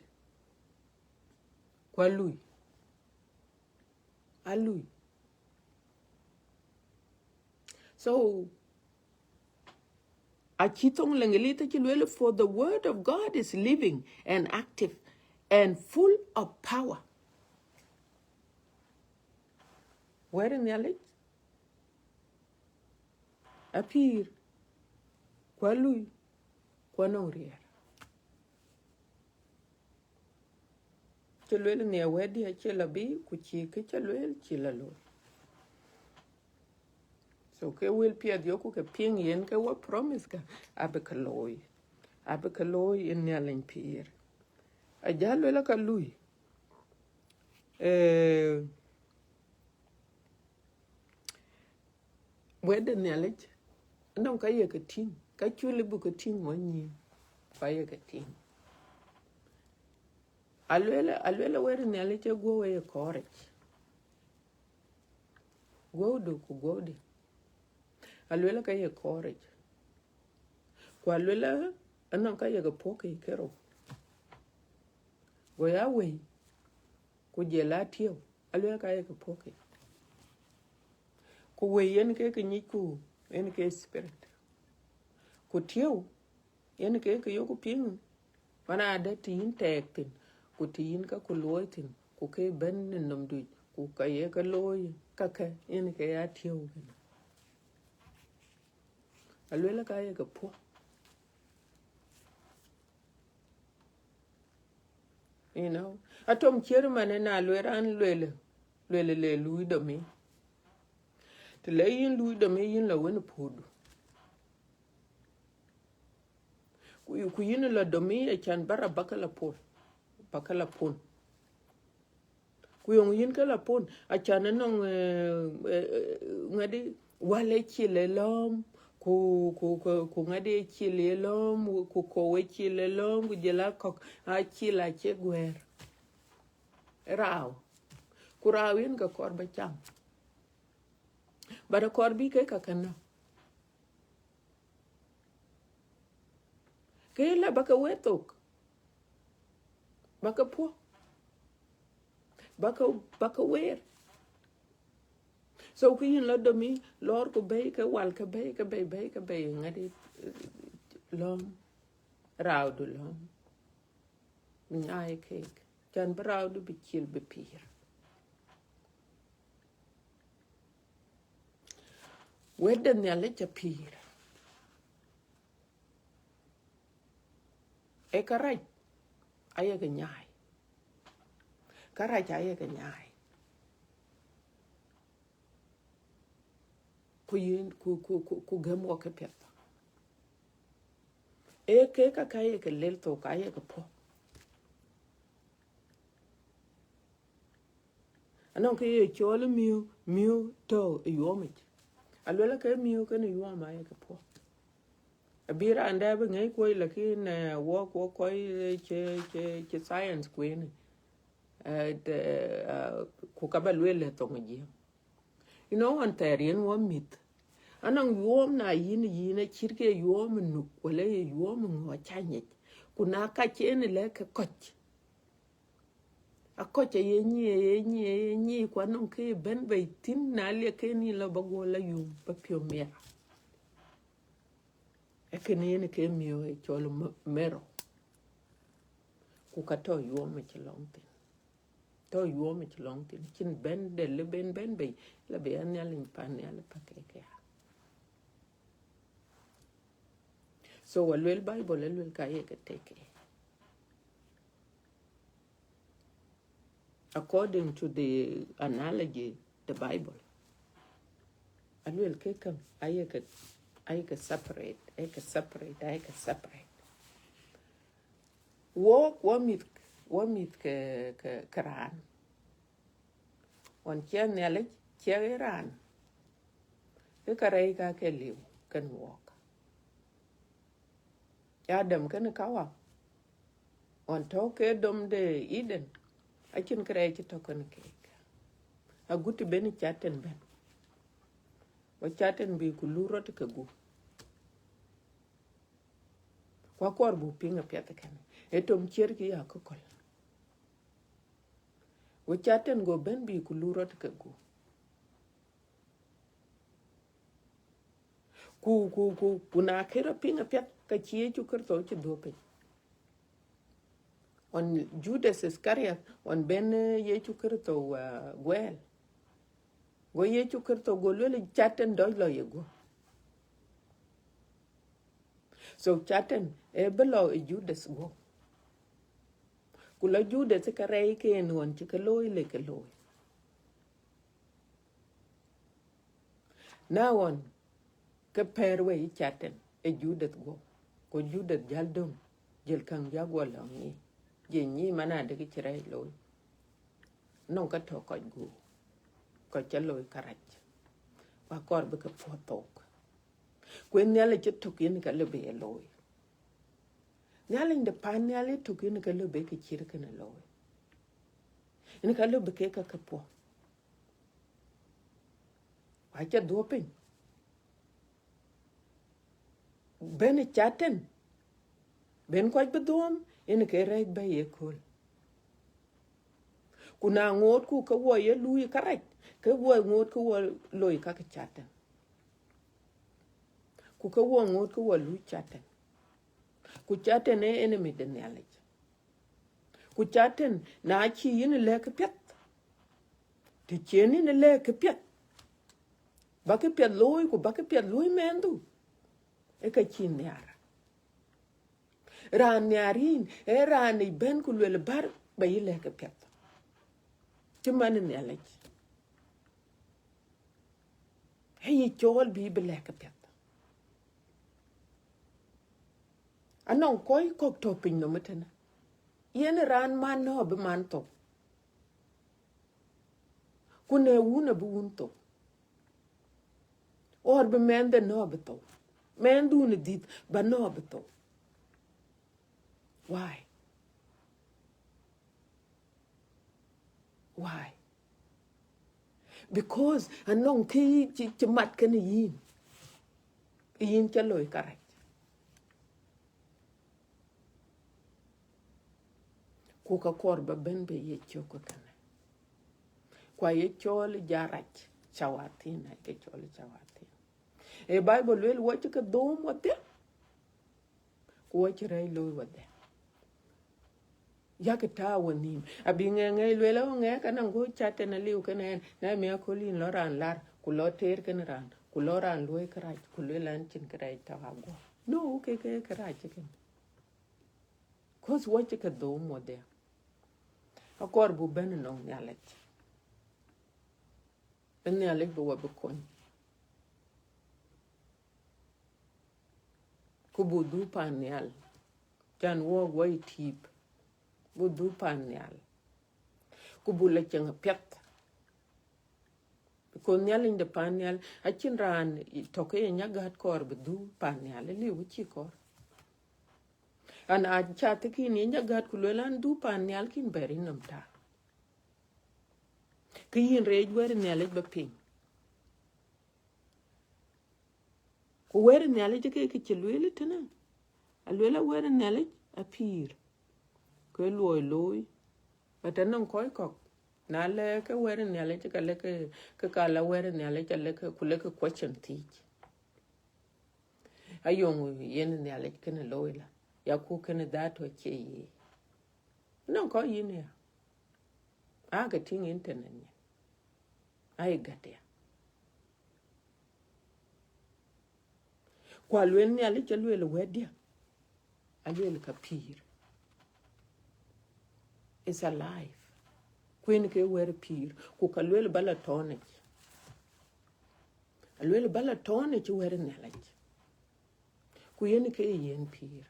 Ku alui. Alui. So, acï thoŋ Leŋgelith acï lueel, "For the word of God is living and active and full of power." Wɛ̈tde Nhialic apïïr, ku alui, ku anɔŋ riɛl. Cï lueel nhiɛɛr wɛ̈tdiɛ̈ acï lɔ bï, ku cï kë cï lueel cï lɔ looi. So ke wël piɛth yökku ke piŋ yen ke wɔ promise ka, abï ke looi. Abï ke looi ë Nhialic pïïr. Ajäl lueel ka lui. Eh, wɛ̈tde Nhialic, anɔŋ ka ye ke tïŋ, ka cul ë buk ke tïŋ wɔ nyïïn, ka ye ke tïŋ. Alueel, alueel wɛ̈tde Nhialic ë guɔ̈u ë ye kɔɔric. Guɔ̈udu ku guɔ̈udi. Alueel ka ye kɔɔric. Ku alueel anɔŋ ka ye ke puɔ̈k ke kerou. Go ya wëi, ku jɔl a tiɛɛu, alueel ka ye ke puɔ̈k ke. Ku wëi yen ke ke nyicku, yen ke spirit. Ku tiɛɛu, yen ke ke yökku piŋ, man adɛ̈ të yïn tɛɛk thïn, ku të yïn ka ku luɔi thïn, ku ke bɛ̈n në nɔmdu, ku ka ye ke looi, kakë yen ke ya tiɛɛu kënë. Alueel ka ye ke puɔ̈k. You know, atom cier man ë na lueel raan lueel, lueel le luui domi. Të le yïn luui domi, yïn lɔ wën puɔ̈du. Ku, ku yïn lɔ domi acän bara bakë la pon, bakë la pon. Ku yöŋ yïn ke la pon, acän ënɔŋ, eh, eh, eh, ŋadï, wäl ë cil ë lɔ̈ɔ̈m, ku, ku, ku, ku ŋadï ë cil ë lɔ̈ɔ̈m, ku kɔ̈u ë cil ë lɔ̈ɔ̈m, ku jɔl a kɔ̈k, acil acï guɛ̈ɛ̈r. Rau. Ku rau yen ke kɔɔr ba cam. But akɔɔr bï ke ka kënë. Ke la ba ke wëë thok. Ba ke puɔ̈k. Ba ke, ba ke weer. So kë yïn lɔ domi, lɔɔr ku bɛ̈i ke wal ke bɛ̈i, ke bɛ̈i, bɛ̈i ke bɛ̈i, ŋadï, eh, lɔ̈ɔ̈m, raaudu lɔ̈ɔ̈m. Nyaai keek, cän bï raaudu bï cil bï pïïr. Wɛ̈t de Nhialic ca pïïr. Ee kärac aye ke nyaai. Kärac aye ke nyaai. Ku yïn, ku, ku, ku, ku gɛm wɔ ke piɛth. Ee kek ka ka ye ke lel thok, ka ye ke puɔ̈k. Anɔŋ kë ye cɔl miök, miök tɔ̈ ë yuɔɔmic. Aluel ke miök kenë yuɔɔm aye ke puɔ̈k. Abï raan dɛ̈ bï ŋiɛc kuɔ̈c, lakin, eh, wɔk, wɔk kɔc, eh, cï, cï, cï science kueen, eh, de, eh, ku ka ba lueel ë thoŋ ë Jiëŋ. You know, ɣɔn thɛɛr yen wɔ mïth. Anɔŋ yuɔɔm na yïn, yïn acït ke yuɔɔm ë nuk, wala ye yuɔɔm ë ŋö acä nyic. Ku na ka cï en lɛ̈k ke kɔc. Akɔc aye nyic, aye nyic, aye nyic, ku anɔŋ kë bɛ̈n bei thïn, na liɛk ke nïn lɔ ba guɔ la yum ba piɔ̈u miɛt. Ee kënë yen ke miök ë cɔl m-, marrow. Ku ka tɔ̈ yuɔɔm ë cï lɔŋ thïn. Tɔ̈ yuɔɔm ë cï lɔŋ thïn. Cïn bɛ̈n de lë ben bɛ̈n bei, la bï ya Nhialic pan nhial ë päk ke ya. So, aluel Bible, aluel ka ye ke tek. According to the analogy, the Bible, aluel ke käŋ, aye ke, aye ke separate, aye ke separate, aye ke separate. Wɔk, wɔ mïth, wɔ mïth ke, ke, ke raan. Ɣɔn ciɛk Nhialic, ciɛk ë raan, ke kärɛc ka ke liu kenë wɔk. Adam kenë Kawa, ɣɔn tɔ̈ ke dom de Eden, acïn kërɛɛc cï tɔ̈ kenë keek. Agut të ben Catan bɛ̈n. Go Catan bï ku lut rɔt ke gup. Ku akɔɔr buk piŋ apiɛth ë kënë. Ee tom ciɛ̈t kï ya akököl. Go Catan go bɛ̈n bï ku lut rɔt ke gup. Ku, ku, ku, ku na kë rɔt piŋ apiɛth, ka cï Yecu Kërtho cï dhuɔ̈k piny. Ɣɔn Judas Iscariot, ɣɔn ben, eh, Yecu Kërtho, ah, guɛɛl. Go Yecu Kërtho go lueel, Catan dɔc lɔ ye guɔ̈p. So Catan ee bï lɔ ë Judas guɔ̈p. Ku lɔ Judas ë kärɛc ke en ɣɔn cï ke looi le ke looi. Na ɣɔn ke pɛ̈ɛ̈r wei Catan ë Judas guɔ̈p, ku Judas jäl döŋ, jël käŋ jäl guɔ lɔ nyic, jël nyic man adï kë cï rɛɛc looi. Nɔŋ ka tɔ̈ kɔc gup, kɔc ca looi kärac, ku akɔɔr bï ke puɔ̈th thok. Ku ë Nhialic ë tök yen ka lëu bï ye looi. Nhialic de pan nhial ë tök yen ka lëu bï kë cït kënë looi. Yen ka lëu bï kek ka ke puɔ̈th. Ku aca dhuɔ̈k piny. Ben Catan, ben kɔc bï dhuɔ̈m, yen ke rɛɛc bɛ̈i ëkööl. Ku na ŋoot ku ke wɔ ye luui kärac, ke wɔ ŋoot ke wɔ looi ka ke Catan. Ku ke wɔ ŋoot ke wɔ luui Catan. Ku Catan ee enemy de Nhialic. Ku Catan, na cï yïn lɛ̈k këpiɛth, të cïn yïn lɛ̈k këpiɛth, ba këpiɛth looi, ku ba këpiɛth looi mɛnhdu, ee ka cï nhiaar. Raan nhiaar yïn, ee raan ë bɛ̈n ku lueel bär ba yï lɛ̈k këpiɛth. Cï man ë Nhialic. Ee yï cɔɔl bï bï lɛ̈k këpiɛth. Anɔŋ kɔc kɔ̈k tɔ̈ piny nɔm ëtënë. Yen raan man nɔ̈k bï man thou. Ku në wun abï wun thou. Or bï mɛnhde nɔ̈k bï thou. Mɛnhdun ë dhïth ba nɔ̈k bï thou. Why? Why? Because anɔŋ kë yï cï, cï mat kënë yïn. Yïn ca looi kärac. Ku ka kɔɔr ba bɛ̈n bï ye cök ë kënë. Ku aye cɔl jarac, cawathin, aye ke cɔl cawathin. Ee Bible lueel, wɔ cï ke dhom wɔdhia, ku wɔ cï rɛɛc looi wɔdhia. Yak tääu wɔ nhïïm. Abï ŋɛk ŋɛk lueel, ɣo ŋɛk ka nɔŋ go cat tën aliu kënë ɛn, na miäk kööl yïn lɔ raan lar, ku lɔ teer kënë raan, ku lɔ raan luɔi kërac, ku lueel an cïn kërɛɛc tɔ̈ aguɔ. No, ke ke kërac cï kën. Cause wɔ cï ke dhom wɔdhia. Akɔɔr buk bɛ̈n ënɔŋ Nhialic. Bï Nhialic bï wɔ bï kony. Ku buk dhuk pan nhial. Can wɔɔk wɔ ë tïïp. Buk dhuk pan nhial. Ku buk lɔ ceŋ apiɛth. Because Nhialic de pan nhial, acïn raan tɔ̈ ke ye nyagät kɔɔr bï dhuk pan nhial, ë liu cï kɔɔr. An, aca thïn ye nyagät ku lueel an, dhuk pan nhial kïn bɛ̈r yï nɔm tääu. Ke yïn reec wɛ̈t Nhialic ba piŋ. Ku wɛ̈t Nhialic ke kë cï lueel tënë. Alueel a wɛ̈t Nhialic apïïr. Ku ë luɔi looi. But anɔŋ kɔc kɔ̈k, na lɛ̈k ke wɛ̈t Nhialic, ka lɛ̈k ke, ke ka la wɛ̈t Nhialic, ka lɛ̈k ke, ku lɛ̈k ke question thiic. Ayoŋ yen Nhialic kënë looi la, ya ku kënë dhatu acie ye. Nɔŋ kɔc yïn ya. Aa ke tïŋ internet nyin. Ai gät ya. Ku alueel Nhialic alueel wɛ̈tdiɛ̈. Alueel ka pïïr. It's alive. Ku yen ke wɛ̈t pïïr. Ku ka lueel ba la tɔ̈ɔ̈nic. Alueel ba la tɔ̈ɔ̈nic wɛ̈t Nhialic. Ku yen ke yen pïïr.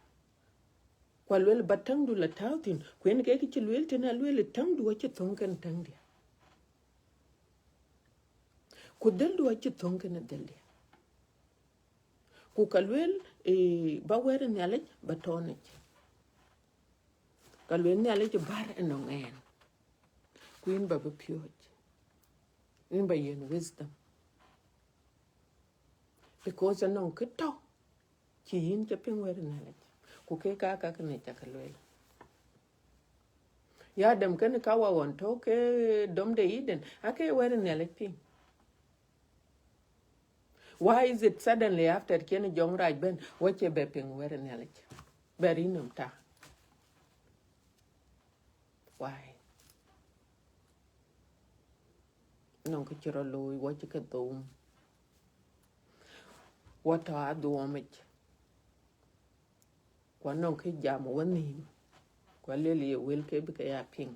Ku alueel ba täŋdu la tääu thïn. Ku yen ke kë cï lueel tënë alueel täŋdu acï thöŋ kën täŋdiɛ̈. Ku dhëldu acï thöŋ kën dhëldiɛ̈. Ku ka lueel, eh, ba wɛ̈t Nhialic ba tɔ̈ɔ̈nic. Ka lueel Nhialic bär ënɔŋ ɛn. Ku yïn ba bï piööc. Yïn ba yiën wisdom. Because anɔŋ kë tɔ̈ cï yïn ca piŋ wɛ̈t Nhialic. Ku ke ka ka kënë ca ke lueel. Ya Adam kënë ka wa ɣɔn tɔ̈ ke dom de Eden, ake wɛ̈t Nhialic piŋ. Why is it suddenly after cïn jɔŋrac bɛ̈n, wɔ cie bɛ piŋ wɛ̈t Nhialic? Bɛ̈r yï nɔm tääu. Why? Nɔŋ kë cï rɔt looi, wɔ cï ke dhom. Wɔ tɔ̈ adhuɔ̈ɔ̈mic. Ku anɔŋ kë jam wɔ nhïïm. Ku alueel ye wël ke bï ke ya piŋ.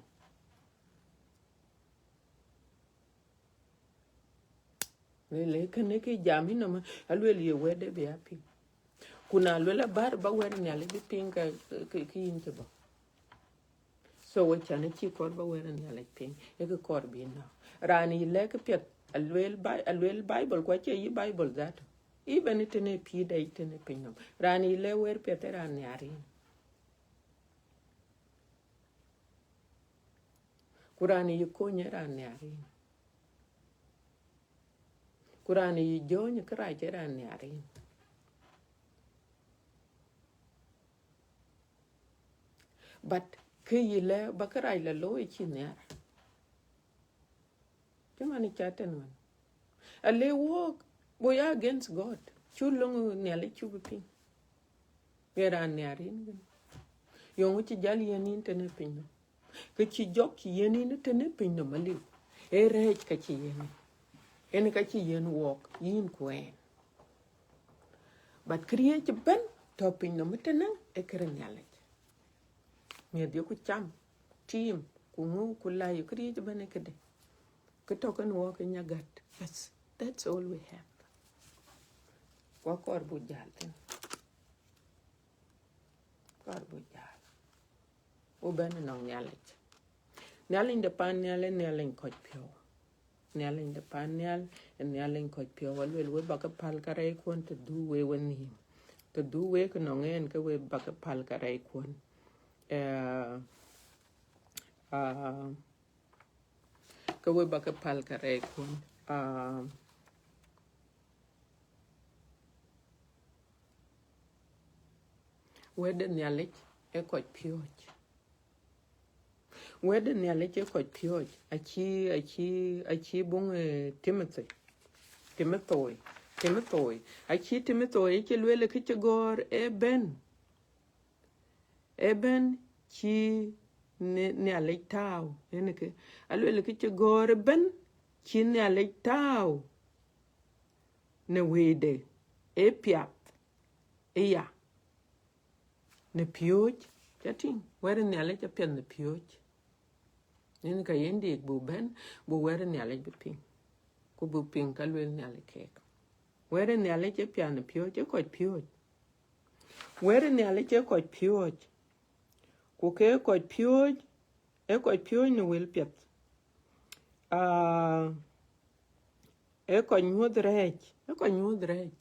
Lueel, ee kënë kë jam yï nɔm, alueel ye wɛ̈tde bï ya piŋ. Ku na lueel abär ba wɛ̈t Nhialic bï piŋ, ka, ka, ka yïn cï bɔ̈. So wek can acï kɔɔr ba wɛ̈t Nhialic piŋ, ee kë kɔɔr bï nɔ̈k. Raan yï lɛ̈k piɛth, alueel Bi-, alueel Bible, ku acie yï Bible dhatu. Even tënë pïïrda yic tënë piny nɔm. Raan yï lɛ̈k wɛ̈t piɛth ë raan nhiar yïn. Ku raan yï kony ë raan nhiar yïn. Ku raan yï jɔ̈ɔ̈ny ë kërac ë raan nhiar yïn. But kë yï lɛ̈k ba kërac la looi cï nhiar. Cï man ë cat tën man. Ale wɔɔk, we are against God. Cu löŋ Nhialic cu bï piŋ. Ye raan nhiar yïn kënë. Yöŋ cï jäl yiën yïn tënë piny nɔm. Kë cï jɔk cï yiën yïn tënë piny nɔm aliu. Ee rɛɛc ka cï yiën yïn. Yen ka cï yiën wɔɔk, yïn ku ɛn. But këriëëc ëbɛ̈n tɔ̈ piny nɔm tënë ee kërë Nhialic. Miɛt yeku cam, tiim, ku ŋö, ku la ye këriëëc ëbɛ̈n ee këde. Kë tɔ̈ kën wɔɔk ë nyagät. Bas, that's all we have. Wa kɔɔr buk jäl thïn. Kɔɔr buk jäl. Wo bɛ̈n ënɔŋ Nhialic. Nhialic de pan nhial ë Nhialic kɔc piɔ̈u. Nhialic de pan nhial ë Nhialic kɔc piɔ̈u. Alueel we ba ke päl karɛckuɔn të dhuk we wenhïïm. Të dhuk wek ënɔŋ ɛn ke we ba ke päl karɛckuɔn. Eh, ah, ke we ba ke päl karɛckuɔn. Ah, wɛ̈t de Nhialic ee kɔc piööc. Wɛ̈t de Nhialic ë kɔc piööc, acï, acï, acï buŋ, eh, Timothy, Timothoi, Timothoi, acï Timothoi ë cï lueel kë cï gɔ̈ɔ̈r ëbɛ̈n, ëbɛ̈n cï Nhialic tääu, yen kë, alueel kë cï gɔ̈ɔ̈r ëbɛ̈n cï Nhialic tääu në wëide, ë piath ëya në piööc, ca tïŋ, wɛ̈t de Nhialic apiɛth në piööc. Yen ka yen dik buk bɛ̈n, buk wɛ̈t de Nhialic bï piŋ, ku buk piŋ ka lueel Nhialic keek. Wɛ̈t de Nhialic ë piath në piööc, ë kɔc piööc. Wɛ̈t de Nhialic ë kɔc piööc, ku ke kɔc piööc, ë kɔc piööc në wël piɛth. Aa, ë kɔc nyuɔ̈th rɛɛc, ë kɔc nyuɔ̈th rɛɛc.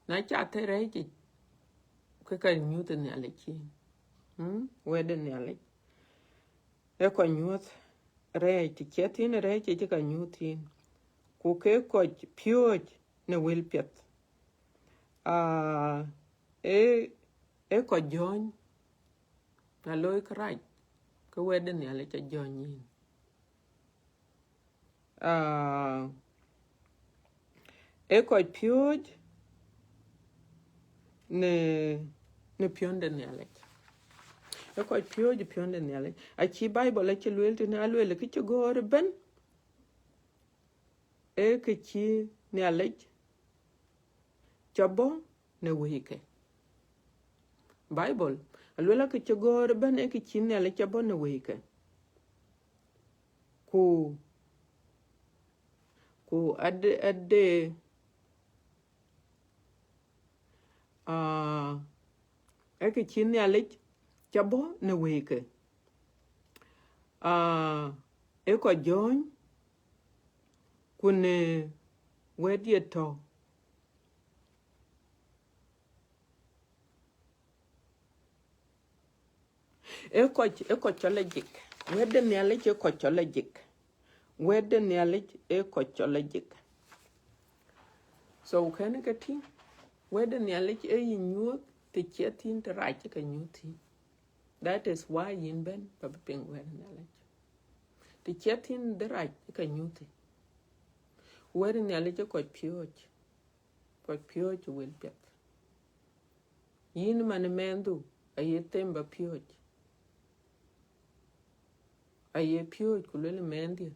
Na ca thɛɛr rɛɛc yic, ke ka nyuɔ̈th Nhialic yen. Mm, wɛ̈t de Nhialic ë kɔc nyuɔ̈th rɛɛc, të ciɛth thïn rɛɛc yic ka nyuɔ̈th thïn. Ku ke kɔc piööc në wël piɛth. Aa, ë, ë kɔc jɔ̈ɔ̈ny, na looi kërac, ke wɛ̈t de Nhialic ajɔ̈ɔ̈ny yïn. Aa, ë kɔc piööc në, në piɔ̈n de Nhialic. Ë kɔc piööc ë piɔ̈n de Nhialic. Acï Baibol acï lueel tënë, alueel kë cï gɔ̈ɔ̈r ëbɛ̈n, ee kë cï Nhialic cä bɔ̈ në wëike. Baibol alueel, kë cï gɔ̈ɔ̈r ëbɛ̈n ee kë cï Nhialic cä bɔ̈ në wëike. Ku, ku ade, ade, aa, ee kë cï Nhialic cä bɔ̈ në wëike. Aa, ë kɔc jɔ̈ɔ̈ny, ku në wɛ̈t ye tɔ̈. Ë kɔc, ë kɔc cɔl ajik. Wɛ̈t de Nhialic ë kɔc cɔl ajik. Wɛ̈t de Nhialic ë kɔc cɔl ajik. So, kënë ke tïŋ, wɛ̈t de Nhialic ë yï nyuɔ̈th, të ciɛth thïn, të rac ke nyuɔ̈th thïn. That is why yïn bɛ̈n ba bï piŋ wɛ̈t de Nhialic. Të ciɛth thïn, dhil rac ke nyuɔ̈th thïn. Wɛ̈t de Nhialic ë kɔc piööc, kɔc piööc ë wël piɛth. Yïn man ë mɛnhdu, aye them ba piööc. Aye piööc ku lueel mɛnhdiɛ̈,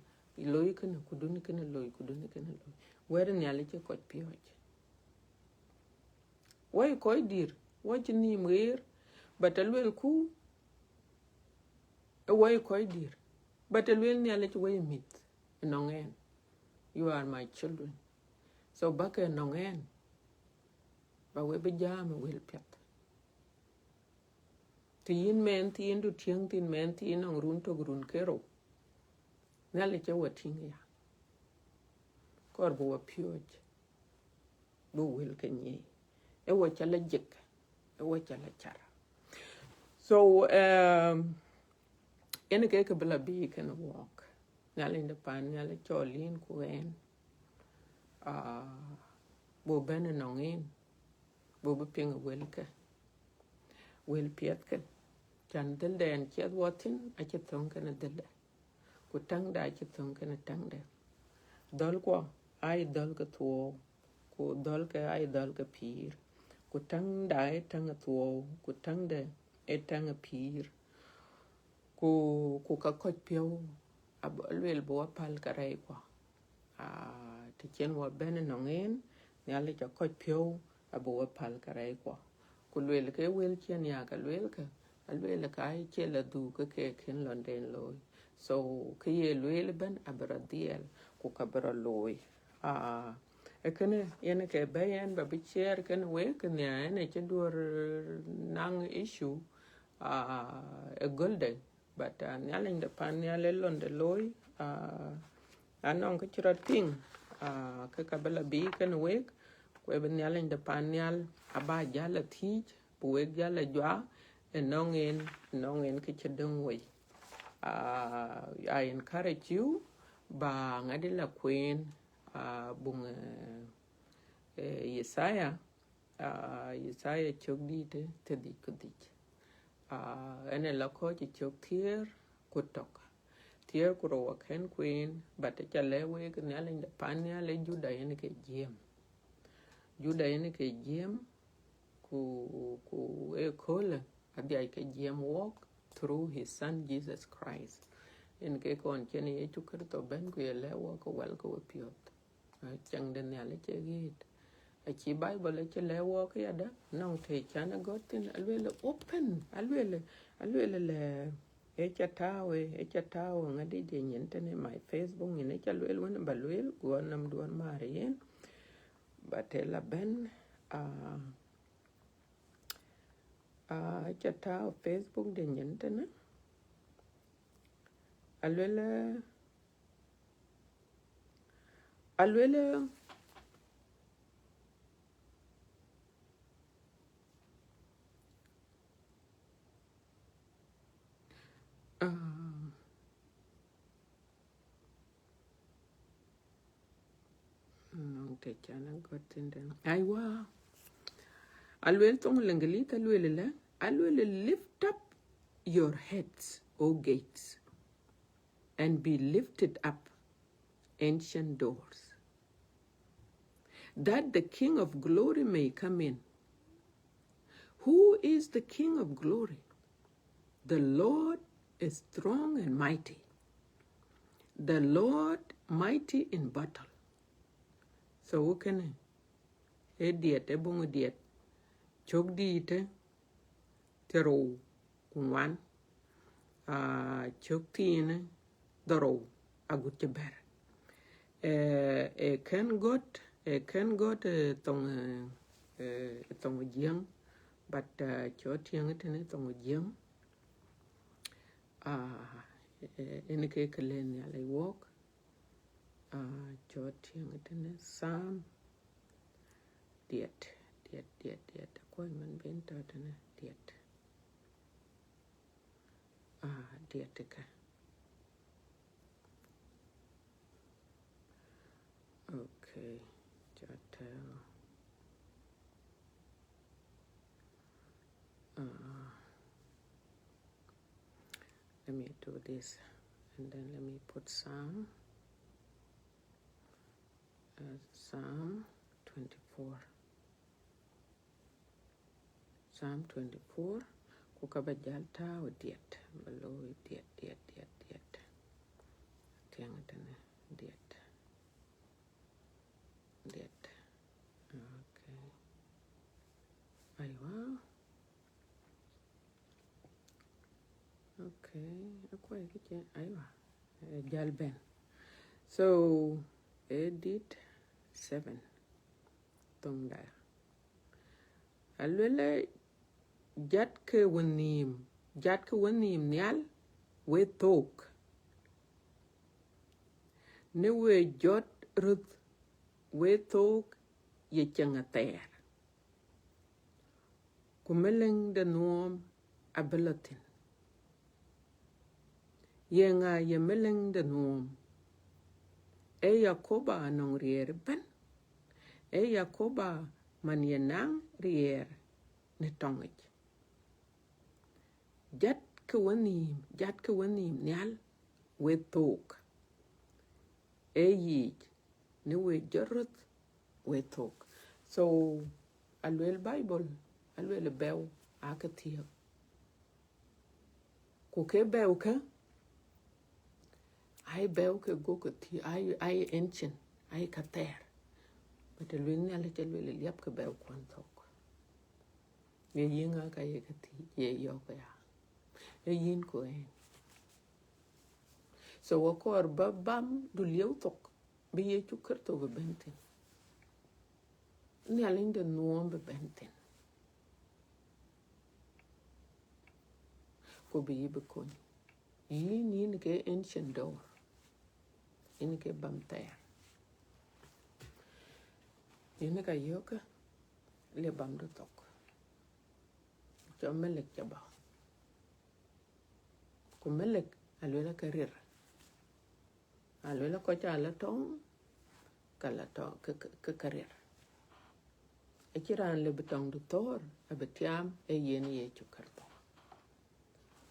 loi kënë, ku dun kënë loi, ku dun kënë loi. Wɛ̈t de Nhialic ë kɔc piööc. Wɔ ye kɔc dït, wɔ cï nhïïm ɣeer, but aluelku, ë wɔ ye kɔc dït, but alueel Nhialic, wɔ ye mïth ënɔŋ ɣɛn. You are my children. So bäkë ënɔŋ ɣɛn, ba we bï jääm ë wël piɛth. Të yïn mɛnhthiindu tiëŋ thïn, mɛnhthiin nɔŋ run tök, run ke rou, Nhialic ë wɔ tïŋ aya. Kɔɔr bï wɔ piööc, bï wël ke nyiëëi. Ë wɔ cɔl ajik, ë wɔ cɔl acar. So, um, yen ke kë bï la bï kënë wɔɔk. Nhialic de paan nhial cɔl yïn ku ɣɛn, aa, buk bɛ̈n ënɔŋ yïn, buk bï piŋ wëlkë, wël piɛthkë. Can dhëlde yen ciɛth wɔ thïn acï thöŋ kënë dhëlde, ku täŋde acï thöŋ kënë täŋde. Dhɔ̈lkuɔ aa ye dhɔ̈l ke thuɔɔu, ku dhɔ̈lkë aa ye dhɔ̈l ke pïïr, ku täŋda ee täŋ ë thuɔɔu, ku täŋde ee täŋ ë pïïr. Ku, ku ka kɔc piɔ̈u, ab-, aluel bï wɔ päl kärɛckuɔ. Aa, të cïn wɔ bɛ̈n ënɔŋ yen, Nhialic ë kɔc piɔ̈u abï wɔ päl kärɛckuɔ. Ku luelkë wël cïn yak aluelkë, aluelkë aa ye ciɛl adhuk ke kek kën lɔnden looi. So, kë ye lueel ëbɛ̈n abï rɔt dhiɛl, ku ka bï rɔt looi. Aa, ë kënë yen ke bɛ̈i yen ba bï share kënë wek, nhiaar yen acï duɔ̈r naŋ issue, aa, ë gölde. But, uh, Nhialic de paan nhial ë lɔnde looi, uh, anɔŋ kë cï rɔt piŋ, uh, kë ka bï la bï kënë wek, ku ë bï Nhialic de paan nhial aba jäl la thiëëc, bï wek jäl la juak ënɔŋ yen, ënɔŋ yen kë cï döŋ wei. Uh, I encourage you, ba ŋadï la kueen, uh, buŋ, uh, uh, Yesaya, uh, Yesaya cök dïït, thiërdhïc ku dhïc. Uh, ënë la kɔc cök thiëër ku tök. thiëër ku rou akën kueen, but aca lɛ̈k wek Nhialic de pan nhial ë Juda yen ke jiëm. Juda yen ke jiëm, ku, ku ëköölë adhiac ke jiëm wɔk through his son Jesus Christ. Yen ke kɔn cïn Yecu Kërtho bɛ̈n ku ye lɛ̈k wɔk ke wɛl ke we piɔ̈ɔ̈th. Cäŋ de Nhialic acie ɣet. Acï Bible acï lɛ̈k wɔk yadë, nɔŋ të can agɔ̈t thïn, alueel open, alueel, alueel lɛ, ë ca tääu, ë ca tääu ŋadï de nyin tënë my Facebook, nyin ë ca lueel wën ba lueel, guɔ nɔm duɔ̈n määr yen. But ë la bɛ̈n, ah, ah, ë ca tääu Facebook de nyin tënë. Alueel, alueel, ah, nɔŋ të can agɔ̈t thïn dɛn. Aiwa. Alueel thoŋ Lëŋgëlith, alueel lɛ, alueel, "Lift up your heads, O gates, and be lifted up, ancient doors, that the King of glory may come in." Who is the King of glory? The Lord is strong and mighty. The Lord mighty in battle. So kënë, ë diɛt, ë buŋ diɛt, cök dïïtë, thiërrou ku ŋuan, ah, cök thiinë dhorou agut cï bɛ̈r. Eh, ë kën gɔ̈t, ë kën gɔ̈t, eh, thoŋ, eh, eh, thoŋ Jiëŋ, but, ah, cɔk tiɛŋ tënë thoŋ Jiëŋ. Ah, eh, ënë ke kë lɛ̈k Nhialic wɔk. Ah, cɔk tiɛŋ tënë Psalm diɛt, diɛt, diɛt, diɛt. Akuɔc man ben tɔ̈ tënë diɛt. Ah, diɛt ëkë. Okay, cɔk tääu. Uh, let me do this, and then let me put Psalm, uh, Psalm twenty-four. Psalm twenty-four, ku ka ba jäl tääu diɛt, ba looi diɛt, diɛt, diɛt, diɛt. Tiɛŋ tënë diɛt. Diɛt. Okay. Aiwa. Okay, akuɔc kë cï, aiwa. Eh, jäl bɛ̈n. So, ë dit seven. Thoŋda. Alueel, "Jatkë wenhïïm, jatkë wenhïïm nhial, we thook. Në we jɔt röth, we thook ye ceŋ athɛɛr. Ku meleŋ de nuɔɔm abï lɔ thïn. Ye ŋa ye meleŋ de nuɔɔm? Ee Yakoba nɔŋ riɛɛr ëbɛ̈n, ee Yakoba man ye naŋ riɛɛr në tɔŋic. Jatkë wenhïïm, jatkë wenhïïm nhial, we thook. Ee yiic, në we jɔt röth, we thook." So, alueel Bible, alueel bɛ̈ɛ̈u aake thiëëk. Ku ke bɛ̈ɛ̈u kë, aye bɛ̈ɛ̈u ke gokë thiëëk, aye, aye ancient, aye ka thɛɛr. But alueel Nhialic, alueel liɛpkë bɛ̈ɛ̈u kuɔn thok. Ye yïn ŋa ka ye kë thiëëk, ye yɔ̈ɔ̈k ya? Ee yïn ku ɣɛn. So, akɔɔr ba bam du lieu thok, bï Yecu Kërtho bï bɛ̈n thïn. Nhialic de nuɔɔm bï bɛ̈n thïn. Ku bï yï bï kony. Yïn, yïn ke ancient door. Yïn ke bam thɛɛr. Yïn ka yökë, le bam du thok. Cɔ melek cɔ bä. Ku melek alueel ke rir. Alueel kɔc aa lɔ tɔŋ, ka lɔ tɔŋ ke, ke, ke, ke rir. Acïn raan lëu bï tɔŋ du thɔ̈ɔ̈r, abï tiaam, ee yen Yecu Kërtho.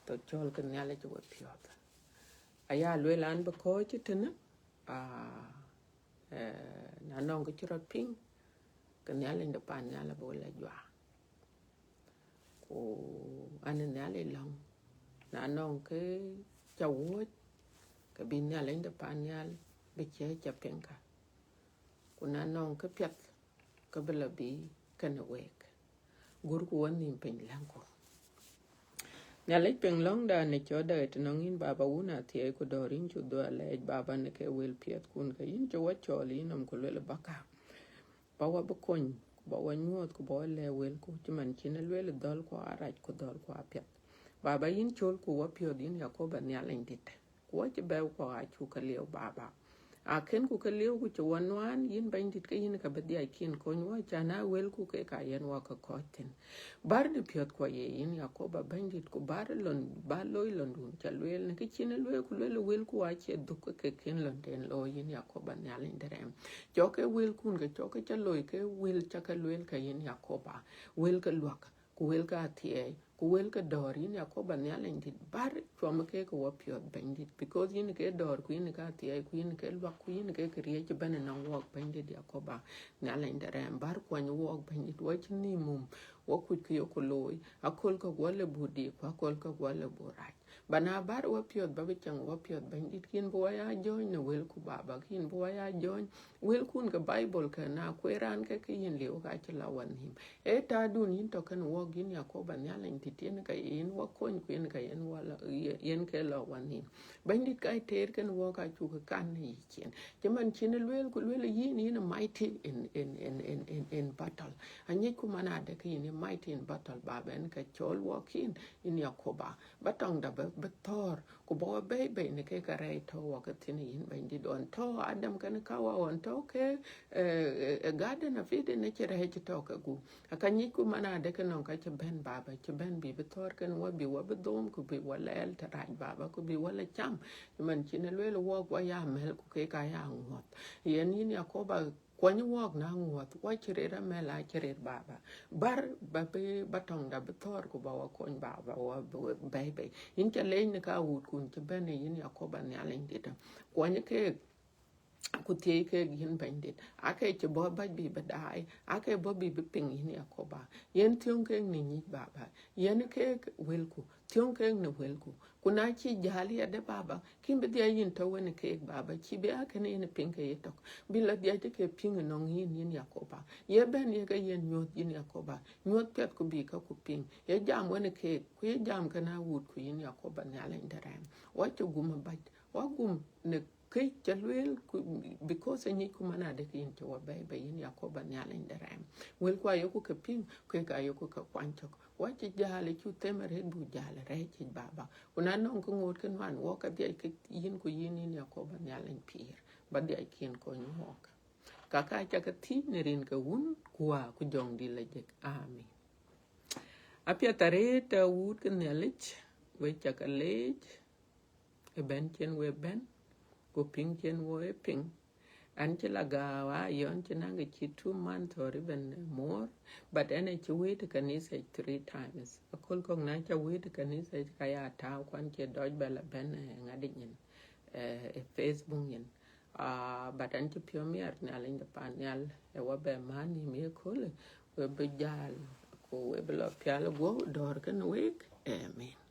Thok cɔl ke Nhialic we piɔ̈ɔ̈th. Aya lueel an bï kɔ̈ɔ̈c tënë, aa, eh, na nɔŋ kë cï rɔt piŋ, ke Nhialic de pan nhial abï we la juak. Ku an Nhialic lɔ̈ŋ, na nɔŋ kë ca wuɔ̈c, ke bï Nhialic de pan nhial bï ciɛ̈ ca piŋ ka. Ku na nɔŋ kë piɛth, ke bï la bï kënë week. Gurku wɔ nhïïm piny, läŋku. Nhialic piŋ lɔ̈ŋda në cɔɔtda ë tënɔŋ yïn, Baba, wun athiɛɛi ku dɔ̈ɔ̈r yïn cuk dhuɔ̈k alɛɛc, Baba, në ke wël piɛthkun ke yïn cï wɔ cɔɔl yïnɔm ku lueel bäkë. Ba wɔ bï kony, ku ba wɔ nyuɔ̈th, ku ba wɔ lɛ̈k wëlku, cïmën cïn ë lueel dhɔ̈lku arac ku dhɔ̈lku apiɛth. Baba, yïn cɔlku wɔ piɔ̈th, yïn Yakoba Nhialic dït. Ku wɔ cï bɛ̈ɛ̈uku acuk ke lieu, Baba. Akënku ke lieu ku cï wɔ nuaan, yïn Bɛ̈nydït, ke yïn ka bï dhiac kin kony wɔ, cän aa wëlku kek aa yen wɔ ke kɔ̈ɔ̈c thïn. Bär de piɔ̈thkuɔ ye yïn Yakoba Bɛ̈nydït, ku bär lon, bär loi londun ca lueel, në kë cïn ë lueel, ku lueel wëlku acie dhuk ke kek kën lon den looi, yïn Yakoba Nhialic de rɛɛm. Cɔk ke wëlkun ke cɔk ke ca loi ke wël ca ke lueel ke yïn Yakoba, wël ke luak, ku wël ke athiɛɛi, ku wël ke dɔ̈ɔ̈r, yïn Yakoba Nhialic dït, bär cuɔm ke ke wɔ piɔ̈th Bɛ̈nydït, because yïn ke dɔ̈ɔ̈r, ku yïn ke athiɛɛi, ku yïn ke luak, ku yïn ke këriëëc ëbɛ̈n ënɔŋ wɔɔk Bɛ̈nydït Yakoba Nhialic de rɛɛm, bär kuɔny wɔɔk Bɛ̈nydït, wɔ cï nhïïm mum, wɔ kuc kë yeku looi, aköl kɔ̈k wɔ lë buk dik, ku aköl kɔ̈k wɔ lë buk rac. Ba na bär wɔ piɔ̈th, ba bï cäŋ wɔ piɔ̈th Bɛ̈nydït, ke yïn bï wɔ ya jɔ̈ɔ̈ny në wëlku Baba, ke yïn bï wɔ ya jɔ̈ɔ̈ny wëlkun ke Bible ke, na kueer raan ke ke yïn liu ka cï la wɔ nhïïm. Ee taadun yïn tɔ̈ kenë wɔɔk, yïn Yakoba Nhialic dït, yen ka yen wɔ kony, ku yen ka yen wɔ la, yen ke la wɔ nhïïm. Bɛ̈nydït, ka teer kenë wɔɔk acuk ke kan në yï ciin. Cïmën cïn ë lueel, ku lueel yïn, yïn ë mighty in, in, in, in, in, in battle. Aŋicku man adë ke yïn ë mighty in battle, Baba, yen ka cɔl wɔɔk yïn, yïn Yakoba. Ba tɔŋda bï, bï thɔ̈ɔ̈r, ku ba wɔ bɛ̈ɛ̈i bei në kek kärɛc tɔ̈ wɔ ke thïn, yïn Bɛ̈nydït, ɣɔn tɔ̈ Adam kenë Kawa, ɣɔn tɔ̈ ke, eh, eh, eh, Garden of Eden, acï rɛɛc tɔ̈ ke gup. Aka ŋicku man adë ke nɔŋ ka cï bɛ̈n, Baba, cï bɛ̈n bï, bï thɔ̈ɔ̈r kenë wɔ, bï wɔ bï dhoom, ku bï wɔ lɛɛl tërac, Baba, ku bï wɔ la cam. Cïmën cïn ë lueel wɔɔk wɔ ya mɛ̈l, ku kek aa ya ŋuɔ̈th. Yen yïn Yakoba, kuɔny wɔɔk na ŋuɔ̈th, wɔ cï rëër amɛ̈l, acï rëër, Baba. Bär ba bï, ba tɔŋda bï thɔ̈ɔ̈r, ku ba wɔ kony, Baba, wɔ bï wek bɛ̈ɛ̈i bei. Yïn ca leec në ka wuutkun cï bɛ̈n ë yïn Yakoba Nhialic dït. Kuɔny keek, ku thiëi keek, yïn Bɛ̈nydït. Aake cï bɔ̈ bäc bï bï daai, aake bɔ̈ bï bï piŋ, yïn Yakoba. Yen thiöŋ keek në ŋic, Baba. Yen keek wëlku, thiöŋ keek në wëlku. Ku na cï jäl yadë, Baba, ke yïn bï dhiac yïn tɔ̈ wenë keek, Baba, cïï bï aa kënë yïn piŋ ke yetök. Bï la dhiac ke piŋ ënɔŋ yïn, yïn Yakoba. Ye bɛ̈n ye ke yen nyuɔ̈th, yïn Yakoba. Nyuɔ̈th piɛth ku bï käku piŋ. Ye jam wenë keek, ku ye jam kenë awuutku, yïn Yakoba Nhialic de rɛɛm. Wɔ cï gum ë bäc, wɔ gum në kë ca lueel, ku, because aŋicku man adë ke yïn cï wɔ bɛ̈ɛ̈i bei, yïn Yakoba Nhialic de rɛɛm. Wëlku ayeku ke piŋ, kek ayeku ke kuany cök. Wɔ cï jäl ë cuk them arëët buk jäl ë rɛ̈ɛ̈c yic, Baba. Ku na nɔŋ kë ŋoot kë nuan wɔɔk, ka dhiac ke yïn, ku yïn, yïn Yakoba Nhialic pïïr, ba dhiac kin kony wɔɔk. Ka ka ca ke thiëc në rin ke Wun, ku Wä, ku Jɔŋdït Lajik. Amin. Apiɛth arëët, eh, wuut ke Nhialic, wek ca ke leec, ë bɛ̈n cïn we bɛ̈n, ku piŋ cïn wo ë piŋ. An cï la gääu, a yɔn cï naŋ kë cït two months or even more, but ɛn ë cï wëët ë kanitha three times. Aköl kɔ̈k na ca wëët ë kanitha, ka ya tääu, ku an cï dɔc bɛ la bɛ̈n, eh, ŋadï nyin, eh, ë Facebook nyin. Ah, but an cï piɔ̈u miɛt Nhialic de pan nhial, ë wɔ bɛ maan nhïïm ye köölë, we bï jäl, ku we bï la pial guɔ̈p dɔ̈ɔ̈r kenë week. Amen.